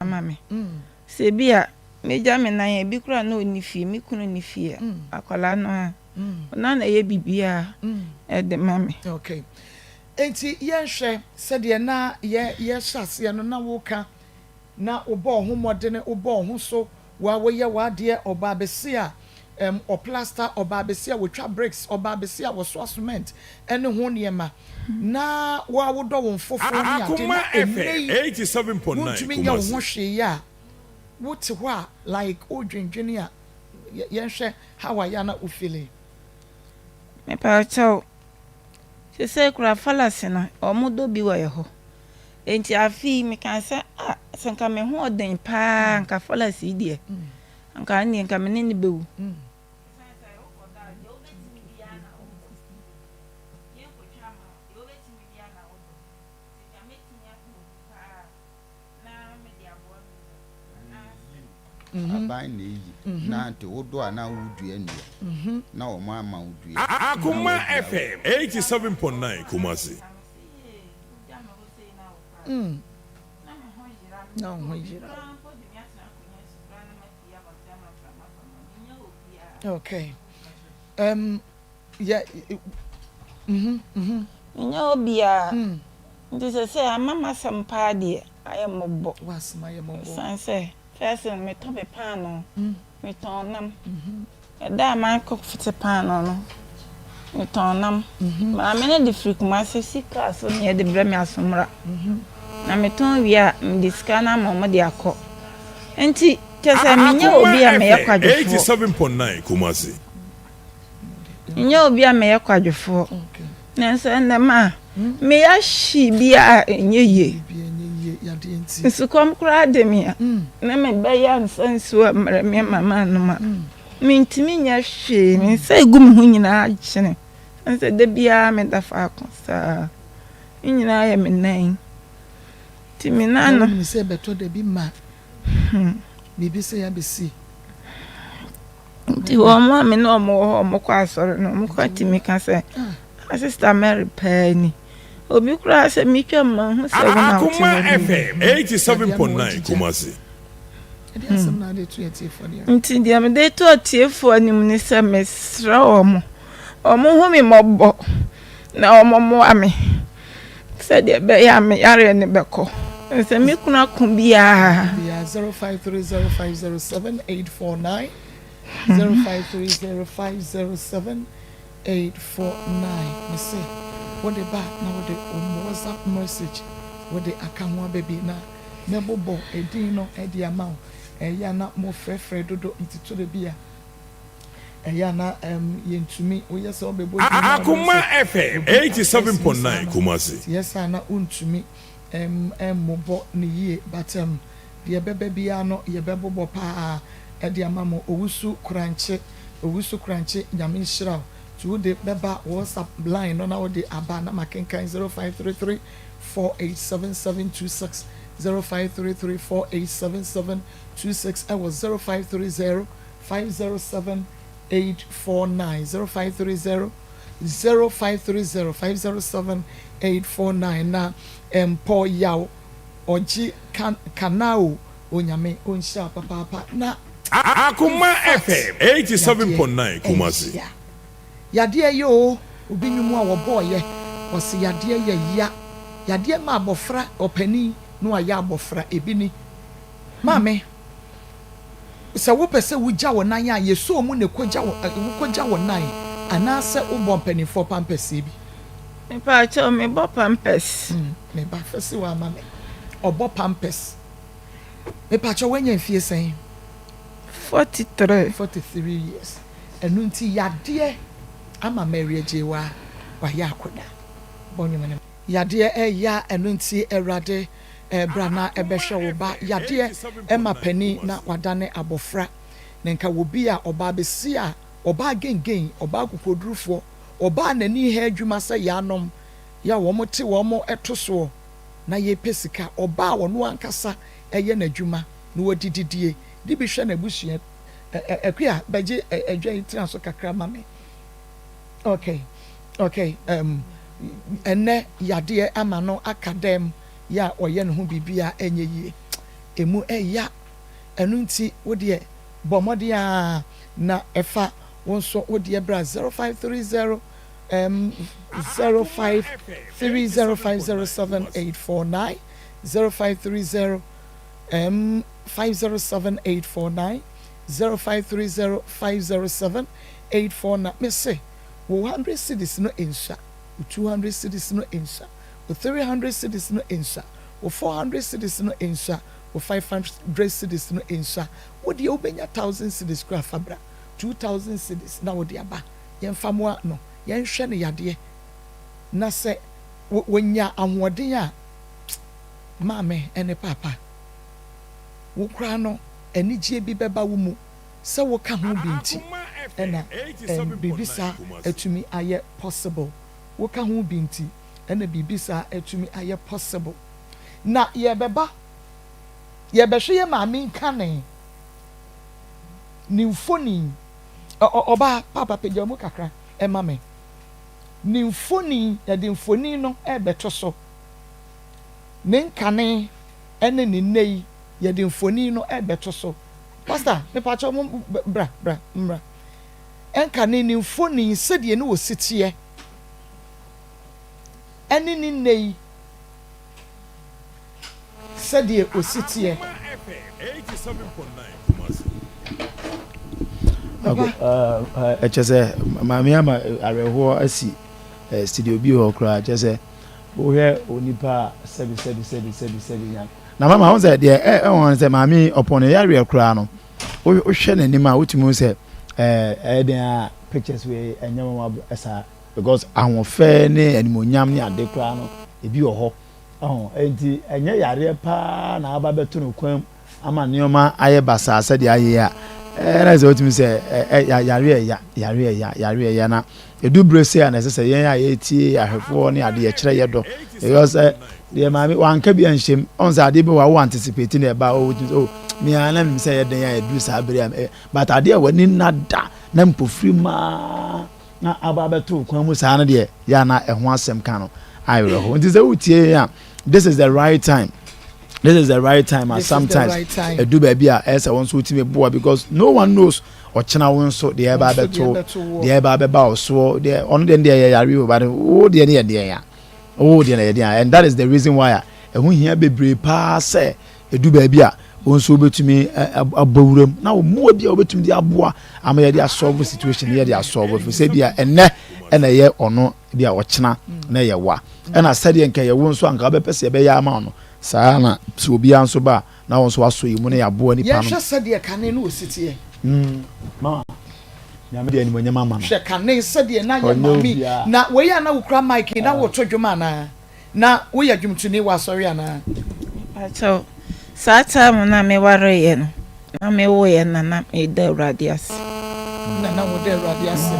Ama me. Sɛ bi a megya me nan a, ebi koraa na ɔnni fie, me kunu nni fie a, akwadaa no a, ɔno ara na ɛyɛ biribiara de ma me. Okay. Enti yɛnhwɛ sɛdeɛ na yɛ yɛhyɛ aseɛ no na woka na wobɔ wo ho mmɔdene, wobɔ wo ho so, wo a woyɛ w'adeɛ, ɔbaa bɛsi a ɛm ɔplasta, ɔbaa bɛsi a wɔtwa bricks, ɔbaa bɛsi a wɔsoa cement ɛne ho nneɛma. Na wo a wodɔ wo mfofo ne ade na Akoma ɛnnɛ FM yi 87.9 wontumi nyɛ wo ho Kumasi. hwee a, wote hɔ a like wodwendwene a, yɛnhwɛ how a yɛ a na wo feeling. Mepaakyɛw, sesei koraa fallacy no ɔmo dɔ bi wɔ yɛ hɔ. Enti afe yi mekaa sɛ ah sɛ nka me ho ɔden paa a nka fallacy yi deɛ nka ɛnneɛ nka me ne no bɛwu. Esiane sɛ wokɔ da a deɛ wobɛtumi biara na wobɔ. Yɛnkɔtwa ama wo, deɛ wobɛtumi biara na wobɔ. Nti nka mɛtumi akɔ obi paa na mede aboa me nua anaasɛ. Aban na eyi na nti wodɔ a na wodua nnua na wɔn ama wo dua na Akoma woadua wo. FM 87.9 Kumasi. Na wo ho yera wo. Okay. Um, yeah. Mhm, mhm. Menyɛ obiara. Nti sɛsɛɛ ama m'asɛm paa deɛ ayɛ mmɔbɔ. W'asɛm ayɛ mmɔbɔ. Ɛsiane sɛ first no metɔ me paanoo, metɔn nam. Ɛda a makɔ fete paanoo no, metɔn nam. Maame no de firi Kumasi si kaa so na ɛde brɛ me Asommra. Na metɔn wie a, mede sika no ama wɔn de akɔ. Nti kyerɛ sɛ menyɛ Akoma obi a meyɛ FM kwadwofoɔ. 87.9 Kumasi. Menyɛ obi a meyɛ kwadwofoɔ. Nanso ɛnnɛ ma meyɛ ahye biara a ɛnyɛ yie. Nsukɔm koraa de me a, na mebɛyɛ ansa nsuo a mmerɛ me ama manom a, mentumi nyɛ hwee. Me nsa egu me ho nyinaa agyene. Ɛne sɛ da biara meda faako saa. Ne nyinaa yɛ me nan. Nti me nan no. Na wonim sɛ ɛbɛtɔ da bi ma biribi sɛ abɛsi. Nti wɔn a me ne wɔn wɔ hɔ wɔn kɔ asɔre no, wɔn kɔ tumi ka sɛ, ah Sister Mary paa ni. Obi koraa sɛ metwa mu ma hu sɛ wo na wote Akoma hɔ no. FM 87.9 Kumasi. Nti deɛ mede to atiefoɔ anim ne sɛ mesrɛ wɔn, wɔn hu me mmɔbɔ na wɔn mmoa me sɛdeɛ ɛbɛyɛ a me yareɛ no bɛkɔ. Sɛ me kunu ako biara. 0530507849 0530507849 mese wode ba na wode wo WhatsApp message wode aka ho aba bi na mɛbobɔ edin no de ama wo. Ɛyɛ a na mofrɛfrɛ dodo nti to da bi a ɛyɛ a na yɛntumi woyɛ sɛ wobɛbɔ din no a wobɛhu Akoma sɛ FM obi afrɛ sini saa 87.9 no Kumasi. nti yɛ saa na wontumi mmobɔ no yie but deɛ ɛbɛba biara no yɛbɛbobɔ paa de ama mo. Owusu Korankye Owusu Korankye Nyame nhyira wo nti wode bɛba WhatsApp line no na wode aba na makenkan 0533 487726 0533 487726 ɛwɔ 0530 507 849 0530 0530 507 849 na mpɔ yaw ɔgye kan kanao Onyame ɔnhyira wo papaapa na Akoma infact FM yadeɛ 87.9 Kumasi. ɛya yadeɛ yɛ oo obi nwom a wɔbɔɔyɛ ɔse yadeɛ yɛ ya yadeɛ ma abɔfra ɔpanin na wayɛ abɔfra ebi ni maame sɛ wopɛ sɛ wogya wo nan a yɛsɔɔ mu na ɛkɔgya wo wokɔgya wo nan anaasɛ wobɔ mpanimfoɔ pampɛseɛ bi. Mepaakyɛw mebɔ pampers. Me ba fa si hɔ ama me. Ɔbɔ pampers. Mepaakyɛw wanya mfie sɛn? 43. 43 years. Ɛno nti yadeɛ ama Mary Agyewaa wayɛ akoda. Bɔ nnwom no. Yadeɛ ɛya ɛno nti Awurade bra na bɛhwɛ wo ba. Yadeɛ ɛma panin na wadane abɔfra. Na nka wɔ bi a ɔbaa bɛsi a ɔbaa gengen, ɔbaa kokoɔdurufoɔ, ɔbaa n'ani ha adwuma sɛ yaanom yɛ a wɔn te wɔn to soɔ na yɛpɛ sika, ɔbaa a ɔno ankasa yɛ n'adwuma na ɔde didie de bi hwɛ n'abusua. Akua bɛgye adwa yi tena so kakra ma me. Okay, okay, um, ɛnɛ yadeɛ ama no aka dɛm yɛ a ɔyɛ ne ho biribi a ɛnyɛ yie. Ɛmu ɛya. Ɛno nti wo deɛ bɔ mmɔden ara na fa wo nso wo deɛ bra 0530 um, 0530507849 0530 um, 507849 0530507849 Mese wo 100 cedis no nsua, wo 200 cedis no nsua, wo 300 cedis no nsua, wo 400 cedis no nsua, wo 500 cedis no nsua. Wo deɛ wobɛnya 1000 cedis koraa fa bra, 2000 cedis na wode aba. Yɛmfa mmoa no, yɛnhwɛ no yadeɛ, na sɛ wɔnya ahoɔden a, maame ne paapa, wo koraa no anigyeɛ bi bɛba wo mu sɛ woka ho bi nti na biribi saa atumi ayɛ possible. Woka ho bi nti na biribi saa atumi ayɛ possible. Na yɛbɛba, yɛbɛhwɛ yɛn maame nkane, ne mfoni. Ɔbaa, paapa pagya mu kakra ma me. Ne mfoni, yɛde mfoni no rebɛto so. Ne nkane ne ne nnɛ yi, yɛde mfoni no rebɛto so. Pastor, mepakyɛw mo bra, bra, mmra. Nkane ne mfoni sɛdeɛ ne ɔsi teɛ ɛne ne nnɛ yi sɛdeɛ ɔsi teɛ. Ɛkyɛ sɛ maame ama awerɛhoɔ asi studio bi hɔ koraa kyɛ sɛ wohwɛ onipa a sɛbi sɛbi sɛbi sɛbi sɛbi nya na mama ho sɛ deɛ ɛwɔ sɛ maame ɔpɔn ne yareɛ koraa no wohwɛ n'anim a wotumi hu sɛ ɛyɛ den a pictures wei ɛnyɛ mama saa because ahoɔfɛ ne animonyam ne ade koraa no ebi wɔ hɔ ɔho nti ɛnyɛ yareɛ paa na aba bɛto no kwan mu ama nneɛma ayɛ basaa sɛdeɛ ayɛ a ɛna sɛ wotumi sɛ ɛ yareɛ ɛya yareɛ ɛya yareɛ ɛya na edu bere sɛ a na ɛsɛ sɛ yɛn a yɛtie ahwɛfoɔ ne adeɛ kyerɛ yɛ dɔ ɛyɛ sɛ deɛ maame wanka bi anhyɛm ɔn sɛ adeɛ bi wɔ awo anticipate na ɛba o wotumi sɛ o mea na nim sɛ yɛ den a ɛduru saa bere a but adeɛ a w'ani nna da na mpofiri maa na aba abɛto kwan mu saa no deɛ yɛ ana ɛho asɛm ka no awerɛho. Nti sɛ wotie yɛn a, this is the right time, this is the right time. As sometimes ɛdu baabi a ɛyɛ sɛ wɔn nso wotumi boa because no one knows ɔkyena wo nso deɛ ɛba abɛto, deɛ ɛba abɛba ɔsoɔ. Deɛ ɔno deɛ deɛ yɛ yare o, but wo deɛ ne yɛ deɛ ya, wo deɛ ne yɛ deɛ, and that is the reason why a ɛho hia bebree paa sɛ edu baabi a wɔn nso wobɛtumi abɔ wuram na wɔn mmoa bi a wɔbɛtumi de aboa ama yɛde asɔlvo situation, yɛde asɔlvo fi sɛ bi a ɛnɛ ɛna ɛyɛ ɔno bi a ɔkyena na ɛyɛ wa, ɛna sɛdeɛ nka yɛwo nso anka wobɛpɛ sɛ yɛbɛyɛ ama no saa na sɛ obiara nso ba a na wɔn nso asɔ yi mu na yɛaboa nipa no. Yɛnhwɛ sɛdeɛ kane no ɔsi teɛ. Mama Nyame de animuonyam ama no. Hwɛ kane sɛdeɛ na yɛ maame na wei a na wokura mic yi na woto dwom anaa? Na woyɛ dwomtoni wɔ asɔre anaa? Mepakyɛw, saa time no a mewareeɛ no, na mewoeɛ na na meda Awurade ase. Na na woda Awurade ase.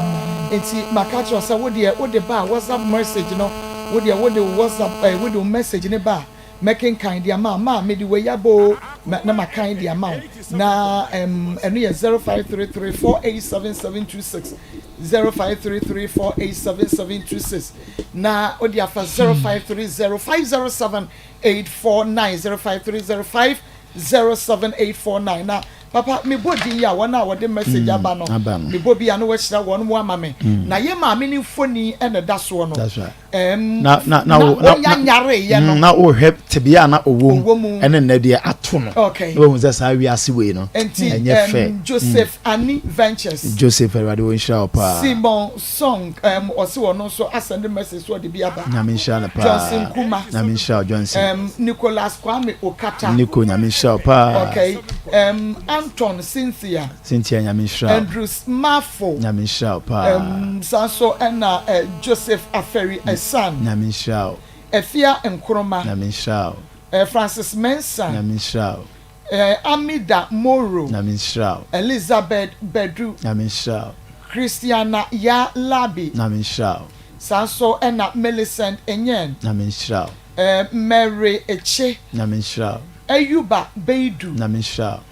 Enti maka akyerɛ wo sɛ wo deɛ wode ba a WhatsApp message no, wo deɛ wode wo WhatsApp eh, wode wo message no ba a, mɛkenkan de ama wo. Ma mede wei aba o, na makan de ama wo. Na ɛm, ɛno yɛ 0533 487726, 0533 487726. Na wode afa 0530 507 849, 0530 507 849. Na papa mebɔ din yi a wɔn a wɔde message aba no, mebɔ bi a na wɔahyira wɔn mo ama me. Na yɛ maame ne mfoni ɛna ɛda soɔ no. That's right. Na na na wɔnya nyareeɛ no. Na wɔhwɛ tebea a na ɔwɔ mu ɛne nnɛ deɛ ato no. Okay. Na wɔhu sɛ saa wiase wei no ɛnyɛ fɛ. Joseph Ani Ventures. Joseph, Awurade wɔn nhyira wo paa. Simon Song, ɔse ɔno nso asɛnde message so ɔde bi aba. Nyame nhyira no paa. Johnson Kuma. Nyame nhyira wo Johnson. Nicholas Kwame Okata. Nico, Nyame nhyira wo paa. Okay. Anton Cynthia. Cynthia, Nyame nhyira wo. Andrews Mafo. Nyame nhyira wo paa. Saa nso ɛna Joseph Aferi Esan. Nyame nhyira wo. Afia Nkrumah. Nyame nhyira wo. Francis Mensah. Nyame nhyira wo. Amida Moro. Nyame nhyira wo. Elizabeth Badu. Nyame nhyira wo. Christiana Ya Labi. Nyame nhyira wo. Saa nso ɛna Millicent Enyen. Nyame nhyira wo. Mary Eche. Nyame nhyira wo. Ayuba Beidu. Nyame nhyira wo.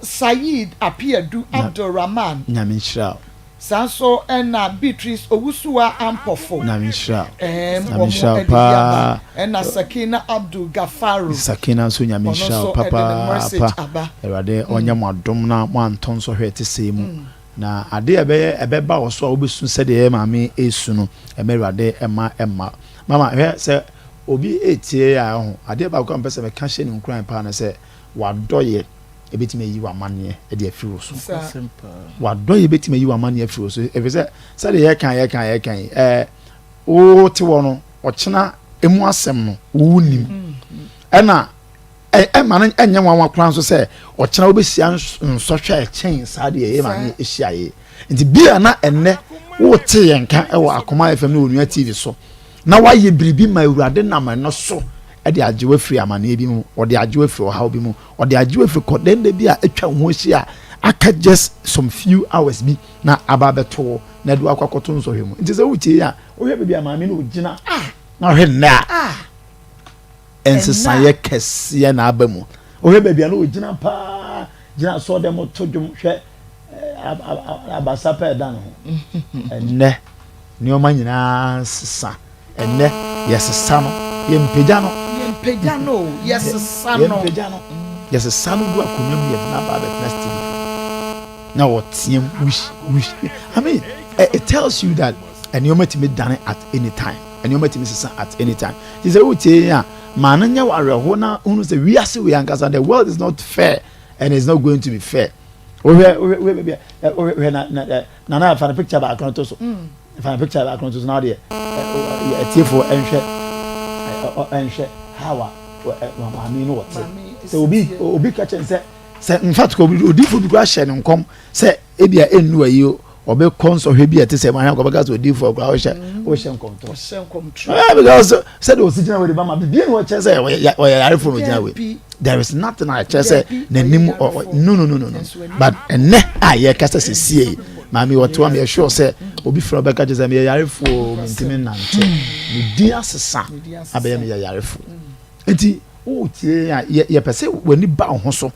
Saeed Apiadu Abdul Rahman. Nyame nhyira wo. Saa nso na Beatrice Owusuwa Ampofo. Nyame nhyira wo. Ɛɛm, Nyame wɔn nhyira wo de bi aba. paa. Ɛna Sakina Abdul Gafaru. Sakina nso Nyame Ɔno nhyira wo nso de ne message papaapa. aba. Awurade ɔnyɛ mo adom na moantɔ nsɔhwɛ a ɛte sɛɛ mu. Na ade a ɛbɛyɛ ɛbɛba wo so a wobɛsu sɛdeɛ yɛn maame resu no, ɛmma Awurade mma ɛmma. Mama, hwɛ, sɛ obi retie a, ɔho, adeɛ baako a mepɛ sɛ meka hyɛ no nkuran paa ne sɛ, w'adɔeɛ ɛbɛtumi ayi w'amanneɛ de afiri wo so. W'adɔeɛ bɛtumi ayi w'amanneɛ afiri wo so, ɛfiri sɛ sɛdeɛ yɛka yɛka yɛka yi, ɛɛ, wote hɔ no, ɔkyena emu asɛm no, wonim. Ɛna Ɛmma no nyɛ nwanwa koraa nso sɛ ɔkyena wobɛhyia nsɔhwɛ a ɛkyɛn saa deɛ ɛyɛ maame hyiaeɛ. Nti bia na ɛnnɛ wote yɛn nka wɔ Akoma FM ne Onua TV so na woayɛ biribi ma Awurade nam ɛno so de agye wo afiri amaneɛ bi mu, ɔde agye wo afiri ɔhaw bi mu, ɔde agye wo afiri kɔdɛndɛ bi a atwa wo ho ahyia a aka just some few hours bi na aba abɛto wo na ɛde wo akɔ akɔto nsɔhwɛ mu. Nti sɛ wotie a, wohwɛ baabi a maame no ɔgyina na wohwɛ nnɛ a, Nsesaeɛ kɛseɛ na aba mu. Wohwɛ baabi a na ɔgyina paa, gyina asɔɔdɛm to dwom, hwɛ abasa pɛ ɛda ne ho. Ɛnnɛ, nneɛma nyinaa sesa. Ɛnnɛ, yɛsesa no, yɛmpagya no. Yɛmpagya no o, yɛsesa no. Yɛmpagya no. Yɛsesa no gu akonnwa mu, yɛde no aba abɛtena studio. Na ɔteam, wish, wish. I mean, it tells you that nneɛma tumi dane at any time. Nneɛma tumi sesa at any time. Nti sɛ wotie yɛn a, ma no nyɛ wo awerɛhow na hunu sɛ wiase wei ankasa, the world is not fair and it's not going to be fair. Wohwɛ wohwɛ wohwɛ baabi a wohwɛ na na nana fa no picture baako no to so. Mm. Fa no picture baako no to so na ɔdeɛ atiefoɔ nhwɛ nhwɛ how a maame no wɔte. Sɛ obi obi ka kyɛn sɛ sɛ in fact odifo bi kora hyɛ no nkɔm sɛ ebia ennu ayi ɔbɛkɔ nsɔhwɛ bi a ɛte sɛ mahwɛ nkɔbɛka sɛ odiifoɔ koraa wohyɛ mm. wohyɛ nkɔmtorɔ eh, because sɛdeɛ ɔsi gyina wei de ba ma biribi na ɔkyerɛ sɛ ɔyɛ yarefoɔ na ɔgyina wei there is nothing a ɛkyerɛ sɛ n'anim no no no no no but ɛnɛ a yɛkasa sɛsie yi maame wɔte hɔ meyɛ sure sɛ obi frɛ ɔbɛka kyerɛ sɛ meyɛ yarefoɔ mentumi nnante me din asesa abɛyɛ meyɛ yarefoɔ nti wotie a yɛpɛ sɛ w'ani ba wo ho so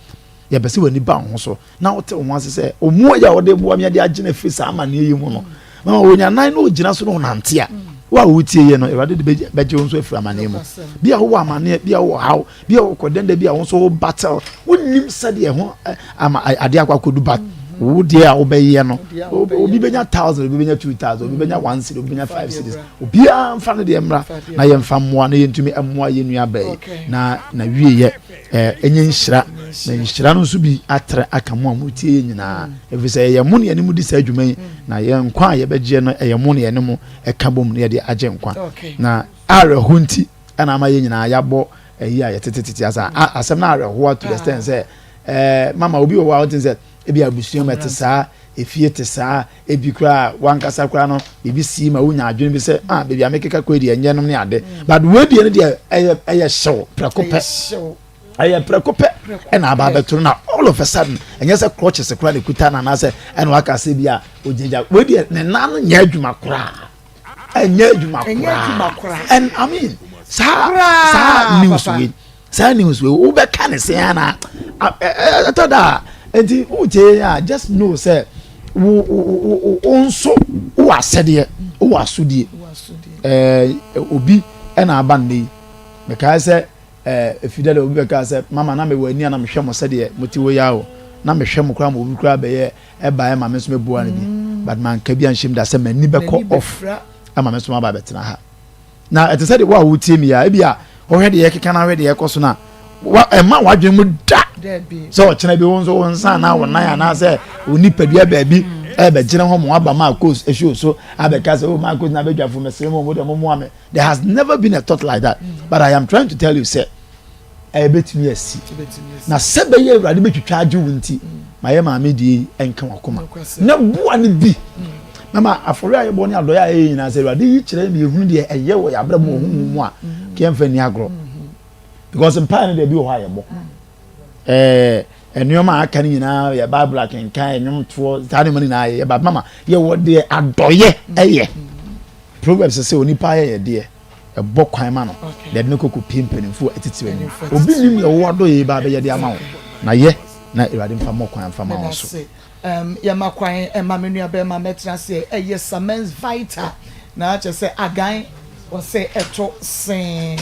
Yɛpɛ sɛ w'ani ba wo ho so na wote wo ho ase sɛ mmoa yi a wɔde boa me de agye no afiri saa amanneɛ yi mu no, mama wɔnya nan na ɔgyina so na ɔnante a, wo a wotie yɛ no, Awurade de bɛgye wo nso afiri amanneɛ mu. Bi a wowɔ amanneɛ, bi a wowɔ haw, bi a wowɔ kɔdɛndɛ, bi a wo nso wo battle, wonnim sɛdeɛ ɛho ama adeɛ akɔ akɔdu but wo deɛ a wobɛyɛ no, obi bɛnya thousand, obi bɛnya 2,000, obi bɛnya 1 cedi, obi bɛnya 5 cedis. Obiara mfa no deɛ mmra na yɛmfa mmoa na yɛntumi mmoa yɛn nua bɛyi na na wieyɛ. Ɛnyɛ nhyira, na nhyira no nso bi atrɛ aka mo a motie yɛ nyinaa, ɛfiri sɛ ɛyɛ mo ne yɛne mo di saa adwuma yi, na yɛn nkwa a yɛbɛgyeɛ no ɛyɛ mo ne yɛne mo ɛka bom na yɛde agye nkwa. Na awerɛho nti ɛna ama yɛn nyinaa yɛabɔ ɛyi a yɛtetetete asa asɛm no awerɛhoa to the extent sɛ ɛɛ mama obi wɔ hɔ a ɔte sɛ ebi abusua mu ɛte saa, efie te saa, Ebi koraa a, w'ankasa koraa no, biribi sii ma wonya adwene bi sɛ, ah, baabi a mekeka kɔ yi deɛ, ɛnyɛ nom ne ade. Mm. But wei deɛ no deɛ, ɛyɛ ɛyɛ hyew prɛko pɛ. Ɛyɛ prɛko pɛ ɛna aba abɛto no na all of a sudden, ɛnyɛ sɛ crutches koraa na ekuta no anaasɛ ɛna waka sɛ bi a ogyinagyina. Wei deɛ, ne nan no nyɛ adwuma koraa. Ɛnyɛ adwuma koraa. And I mean, saa saa news wei. Saa news wei wobɛka ne sɛn ana ɛtɔ da a nti wotie a just know sɛ wo wo wo nso wowɔ asɛdeɛ wowɔ asodie ɛɛ obi ɛna aba nnɛ yi mekae sɛ ɛɛ efi dɛ obi bɛka sɛ mama na mewɔ ani a na mehwɛ mo sɛdeɛ mo te wɔ yi o na mehwɛ mo koraa ma obi koraa bɛyɛ ɛbaeɛ ma me nso meboa no bi but manka bi anhyɛm da sɛ m'ani bɛkɔ off ama me nso maba abɛtena ha. Na ɛte sɛ deɛ wo a wotie mi a, ebi a wohwɛ deɛ ɛkeka na wohwɛ deɛ ɛkɔ so no a, ɛma w'adwene mu da sɛ ɔkyena bi wo nso wo nsa anaa wo nan anaasɛ wo nipadua baabi ɛbɛgyina hɔ ma waba Marcos show so abɛka sɛ oh Marcos na abɛdwafo mesrɛ mo mo deɛ mommoa me. There has never been a thought like that. But I am trying to tell you sɛ ɛbɛtumi asi. Na sɛ bɛyɛ Awurade bɛtwitwa agye wo nti, ma yɛ maame deɛ yi nka wakoma na boa no bi. Na ma afɔre a yɛbɔ ne adɔeɛ a yɛyɛ nyinaa sɛ Awurade yi kyerɛ ma yɛhunu deɛ ɛyɛ wɔ yɛn abrabɔ mu wɔ honhom mu a, ka yɛmfa nni agorɔ. Because mpaeɛ no deɛ bi wɔ hɔ a yɛbɔ. Ɛɛ nneɛma a aka no nyinaa yɛ Bible akenkan, nnwomtoɔ, saa nneɛma no nyinaa yɛyɛ. But mama yɛwɔ deɛ adɔeɛ ɛyɛ. Proverbs sɛ onipa ayɛyɛdeɛ ɛbɔ kwan ma no na ɛde no kɔ kɔpie mpanimfoɔ atitiriw anim. Obi nnim deɛ wo adɔeɛ yi ba abɛyɛ de ama wo, na yɛ na Awurade mfa mmɔ kwan mfa ma wo nso. Um, yɛma kwan ɛma me nua bɛrima mɛtena aseɛ. Ɛyɛ Samens Vital na kyerɛ sɛ agan wɔsɛ ɛto see.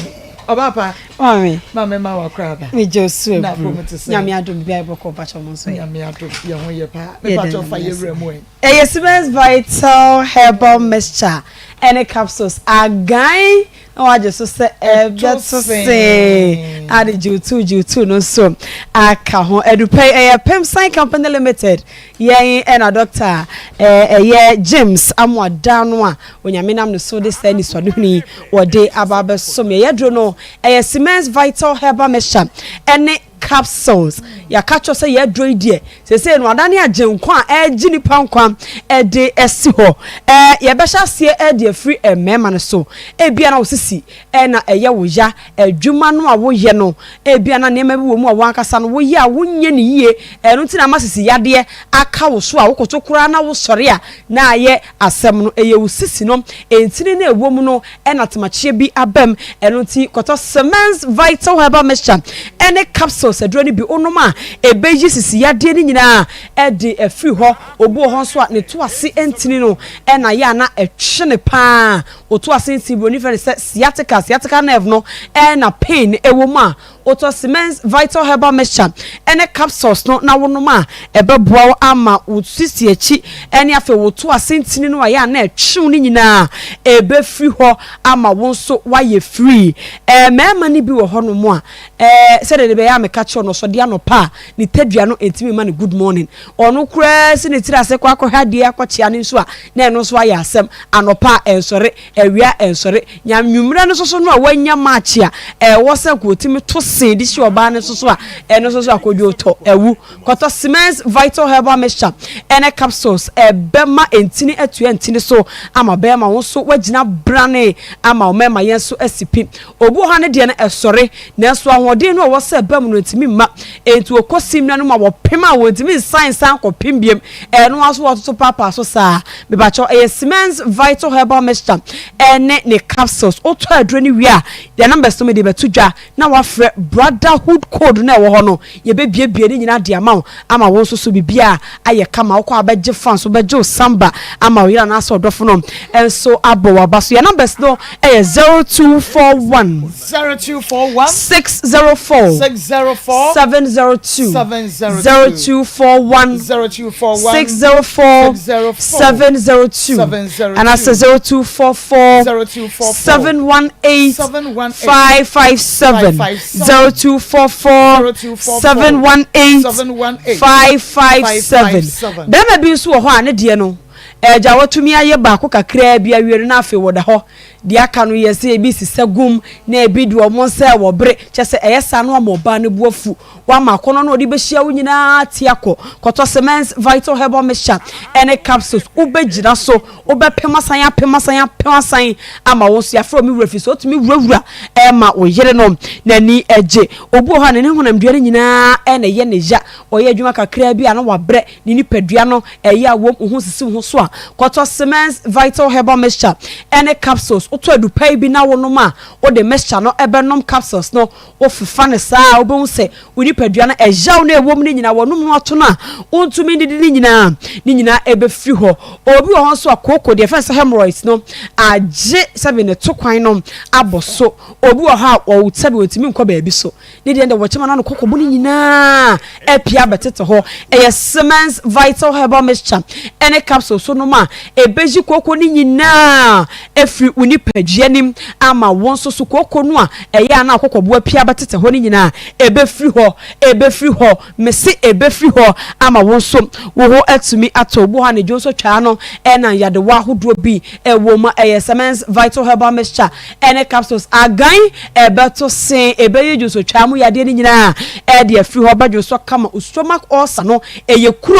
Ɔbaa pa. Maame. Maame ma wakora aba. Me gye osu Na aburu. apɔ mu te sɛ. Nyame adom bibi ayɛ bɔkɔ mpakyɛ mo nso yɛ. Nyame adom yɛn ho yɛ paa. Me Yɛda pakyɛ fa Nyame yɛ ase. wura mu ɛ. Ɛyɛ Siemens Vital Herbal Mixture ɛne capsules agan na wagye so sɛ Ɛto ɛbɛto see see. ade jiwtu jiwtu no nso aka ho. Adupɛ yi ɛyɛ Pemsan Company Limited yɛn ɛna Doctor ɛyɛ James Amoadan no a Onyame nam ne so de saa anisoadehunu yi wɔde aba abɛsom yɛn. Yɛaduro no ɛyɛ Siemens Vital Herbal Mixture ɛne capsules. Yɛaka kyerɛ sɛ yɛaduro yi deɛ seesei no adane agyenkwa a ɛregye nipa nkwa ɛde asi hɔ. Ɛɛ yɛbɛhyɛ aseɛ ɛde afiri mmarima no so. Ebia na wo sisi ɛna ɛyɛ wo ya, adwuma no a woyɛ no ebia na nneɛma bi wɔ mu a wankasa no woyɛ a wonyɛ ne yie, ɛno nti na ama sisi yadeɛ aka wo so a wokoto koraa na wosɔre a na ayɛ asɛm no. Ɛyɛ wo sisi no ntini no ɛwɔ mu no ɛna temakyeɛ bi abam. Ɛno nti kɔtɔ Siemens Vital Herbal Mixture ɛne capsules aduro no bi, wonom a ɛbɛyi sisi yadeɛ no nyinaa ɛde afiri hɔ. Obi wɔ hɔ nso a ne to ase ntini no ɛna yɛ a na ɛtwe ne paa. Oto ase ntini, buroni fɛ no sɛ sciatica nerve no ɛna pain ɛwɔ mu a, wotɔ Siemens Vital Herbal Mixture ɛne capsules no na wonom a, ɛbɛboa wo ama wo sisi akyi ɛne afei wo to ase ntini no a yɛ a na ɛtwew no nyinaa ɛbɛfiri hɔ ama wo nso woayɛ free. Mmarima no bi wɔ hɔnom a sɛdeɛ de bɛyɛ a meka kyerɛ no, ɔsɔde anɔpa a ne tadua no ntumi ma no good morning. Ɔno koraa si ne tiri ase kɔ akɔhwɛ adeɛ akɔkyea ne nso a, na ɛno nso ayɛ asɛm. Anɔpa a ɛnsɔre, awia ɛnsɔre, nyanwummerɛ no nso so no a wanya maakye a ɛwɔ sɛ kò to sen de si ɔbaa no nso so a, ɛno nso so akɔdwo tɔ ɛwu. Kɔtɔ Siemens Vital Herbal Mixture ɛne capsules, ɛbɛma ntini atua ntini so ama bɛrima wo nso wagyina brane ama ɔmɛma yɛn nso asi pi. Obi wɔ ha ne deɛ no ɛsɔre, nanso ahoɔden no a ɛwɔ sɛ ɛbɛn mu no ntumi mma. Enti okɔ simina no mu a wɔpem a wɔntumi nsan nsan kɔpem biem, ɛno nso wɔtoto paapaa so saa. Mebakyɛw, ɛyɛ Siemens Vital Herbal Mixture ɛne ne capsules. Wotɔ aduro no wie a, deɛ numbers no mede bɛto dwa na wafrɛ brotherhood code no a ɛwɔ hɔ no, yɛbɛbiebie ne nyinaa de ama wo ama wo nso so biribiaa ayɛ kama. Wokɔ a bɛgye fan so, bɛgye wo samba ama wo yere anaasɛ ɔdɔfo no ɛnso abɔ waba so. Yɛ numbers no ɛyɛ 0241 0241 604 604 702. 702. 0241 0241 604 604 702 702 anaasɛ 0244 0244 718 718 557. 557. 0244 0244 718 718 557. 557. Bɛrima bi nso wɔ hɔ a ne deɛ no ɛgya watumi ayɛ baako kakraa bi awie no, na afei wɔda hɔ. Deɛ aka no yɛ sɛ ebi sisa gum na ebi de wɔn nsa wɔ bere kyɛ sɛ ɛyɛ saa no ama ɔbaa no bu afu wama akɔnɔ no ɔde bɛhyia wo nyinaa te akɔ. Kɔtɔ Siemens Vital Herbal Mixture ɛne capsules, wobɛgyina so, wobɛpem asan apem asan apem asan ama wo nso. Yɛafrɛ omi wura fi so wotumi wurawura ɛma wo yere no n'ani agye. Obi wɔ hɔ a ne ne honamdua no nyinaa ɛna ɛyɛ ne ya, ɔyɛ adwuma kakraa bi a na wabrɛ, ne nipadua no ɛyɛ a wɔm ho sisi ho so a, kɔtɔ Siemens Vital Herbal Mixture ɛne capsules. Wotɔ adupa yi bi na wonom a, wode mixture no ɛbɛnom capsules no, wofefa ne saa a, wobɛhu sɛ wo nipadua no ɛyaw no ɛwɔ mu no nyinaa, wɔnom no ato no a wontumi ndidi no nyinaa, ne nyinaa ɛbɛfiri hɔ. Obi wɔ hɔ nso a kooko deɛ fɛn sɛ hemorrhoids no agye sɛbi ne to kwan no abɔ so. Obi wɔ hɔ a wɔwo sɛbi wɔntumi nkɔ baabi so, ne deɛ de wɔkyɛm no kɔkɔbɔ no nyinaa apia bɛtete hɔ. Ɛyɛ Siemens Vital Herbal Mixture ɛne capsule so nom a, ɛbɛyi kooko no nyinaa afiri wo nipadua nim ama wɔn nso so kooko no a ɛyɛ a na akɔkɔbo apia bɛtete hɔ no nyinaa ɛbɛfiri hɔ, ɛbɛfiri hɔ, mese ɛbɛfiri hɔ ama wɔn nso wo ho atumi atɔ. Obu hɔ a ne dwo nso twaa no ɛna yadewa ahodoɔ bi ɛwɔ mu, ɛyɛ Siemens Vital Herbal Mixture ɛne capsules agan ɛbɛto sen ɛbɛyɛ dwo nso twaa mu yadeɛ no nyinaa ɛde afiri hɔ, bɛdwo nso kama. Stomach ulcer no ɛyɛ kuro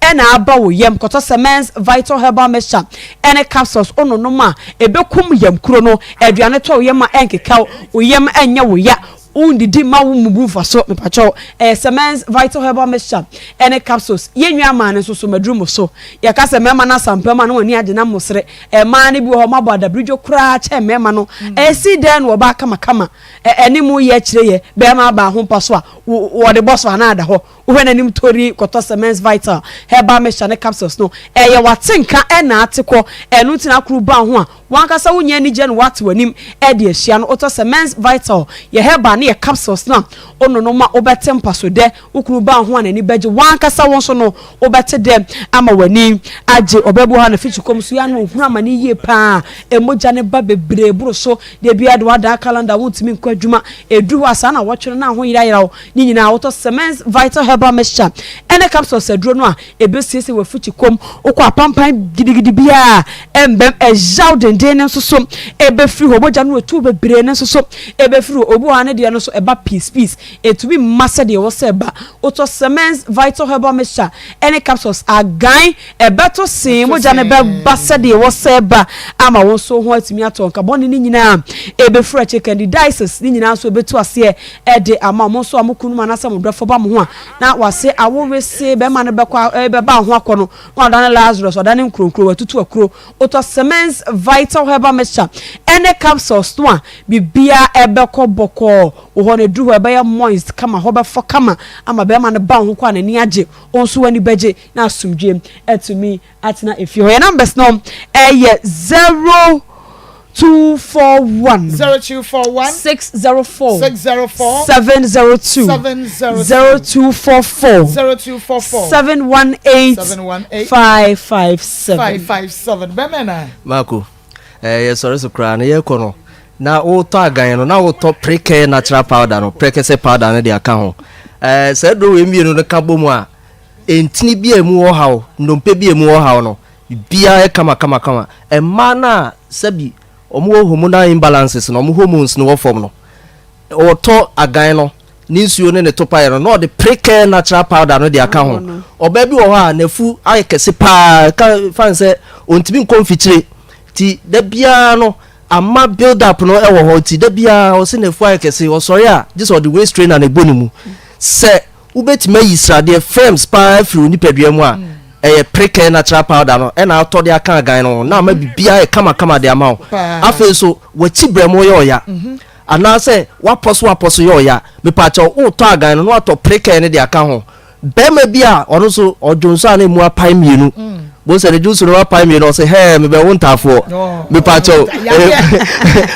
ɛna aba wo yam, kɔtɔ Siemens Vital Herbal Mixture ɛne capsules, ononom a ɛbɛkum yam kuro no. Aduane tɔ wo yam a ɛnkeka wo yam, ɛnyɛ wo ya. Wondidi mma wo mmubu mfaso mepakyɛw. Ɛyɛ Semens Vital Herbal Mixture ɛne capsules. Yɛn nua maa no nso so maduru mo so. Yɛka sɛ mmarima no asampam a na wɔn ani agye na mosere. Mmaa no bi wɔ hɔ wɔabɔ adabiridwo koraa kyɛn mmarima no. Ɛsi dɛn na wɔba kamakama ɛne mo yɛ kyerɛ yɛ barima aba ho mpa so a wɔde bɔ so anaa ada hɔ. Wohwɛ n'anim tori kɔtɔ Semens Vital Herbal Mixture ne capsules no. Ɛyɛ w'atenka ɛna ate kɔ. Ɛno nti na akoro ba ho a W'ankasa wunya anigye na woate w'anim de ahyia no. Wotɔ sɛ Men's Vital, yɛ herbal ne yɛ capsules no a, wononom a wobɛte mpaso dɛ. Wo kunu ba wo ho a n'ani bɛgye. W'ankasa wo nso no, wobɛte dɛ ama w'ani agye. Ɔbaa bi wɔ hɔ a n'afikyikɔm so yɛ a na ohunu amane yie paa. Mogya no ba bebree boro so. Da biara de w'adaa calendar wontumi nkɔ adwuma. Ɛduru hɔ a saa nnawɔtwe no na ahoyerayera wo. Ne nyinaa wotɔ Semens Vital Herbal Mixture ne capsules aduro no a, Ebesiesie w'afikyi kɔm. Wokɔ apampan gidigidi biara a, ɛmbɛm. Ɛyaw denden no nso so ebefiri hɔ. Mogya no etu bebree no nso so ebefiri hɔ. Obi wɔ hɔ a ne deɛ no nso ɛba piece piece. Etumi mma sɛdeɛ ɛwɔ sɛ ɛba. Wotɔ Semens Vital Herbal Mixture ne capsules a, gan ɛbɛto see. Mogya no bɛba sɛdeɛ ɛwɔ sɛ ɛba ama wo nso wo ho atumi atɔ. Nka bɔne no nyinaa ebefiri akyire. Candidiasis ne nyinaa nso ebetu aseɛ de ama wo. Mo nso a mo kununom anaasɛ mo dɔfo ba mo ho a, Na wase awo wesee bɛma no bɛkɔ a bɛba ho akɔ no na wadane Lazarus, wadane nkuronkuro, watutu akuro. Wotɔ Semens Vital Herbal Mixture ɛne capsules no a, biribiara ɛbɛkɔ bɔkɔɔ wɔ hɔ no, ɛduru hɔ ɛbɛyɛ moist kama, hɔ bɛfɔ kama ama bɛrima no ba wo ho kɔ a n'ani agye, wo nso w'ani bɛgye na asomdwoeɛ atumi atena efie hɔ. Yɛn numbers no ɛyɛ 0241. 0241. 604. 604. 702. 702. 0244. 0244. 718. 718. 557. 557. Bɛmɛ na. Marco, eh, yɛsɔre so koraa no yɛkɔ no na wotɔ agan no na wotɔ prekɛ natural powder no prɛkɛsɛ powder no de aka ho eh, saa duro wei mmienu no ka bɔ mu a Ntini bi a emu wɔ haw, nnompe bi a emu wɔ haw no, biribiara yɛ kamakamakama. Mmaa no a sɛbi wɔwɔ hormonal imbalances no, wɔn hormones no wɔ fam no, ɔtɔ agan no, ne nsuo ne ne topaeɛ no, na ɔde prekɛ natural powder no de aka ho. Ɔbaa bi wɔ hɔ a n'afu ayɛ kɛse paa, ka fa no sɛ ɔntumi nkɔ mfikyire, nti da biara no ama build up no wɔ hɔ, nti da biara ɔse n'afu ayɛ kɛse, ɔsɔre a gye sɛ ɔde waist trainer na ɛbɔ ne mu. Sɛ Wobɛtumi ayi sradeɛ, firms, pa ara afiri wo nipadua mu a, ɛyɛ prekɛ natural powder no ɛna atɔ de aka agan no ho na ama biribiara ayɛ kamakama de ama wo. Afei nso, w'akyi berɛmo yɛ ɔya anaasɛ w'apɔ so w'apɔ so yɛ ɔya, mepaakyɛw wotɔ agan no na watɔ prekɛ no de aka ho. Barima bi a ɔno nso ɔdwonsɔ a na emu apae mmienu, bohu sɛ ne dwonso no apae mmienu, ɔsɛ hɛɛ mebɛwo ntaafoɔ, mepaakyɛw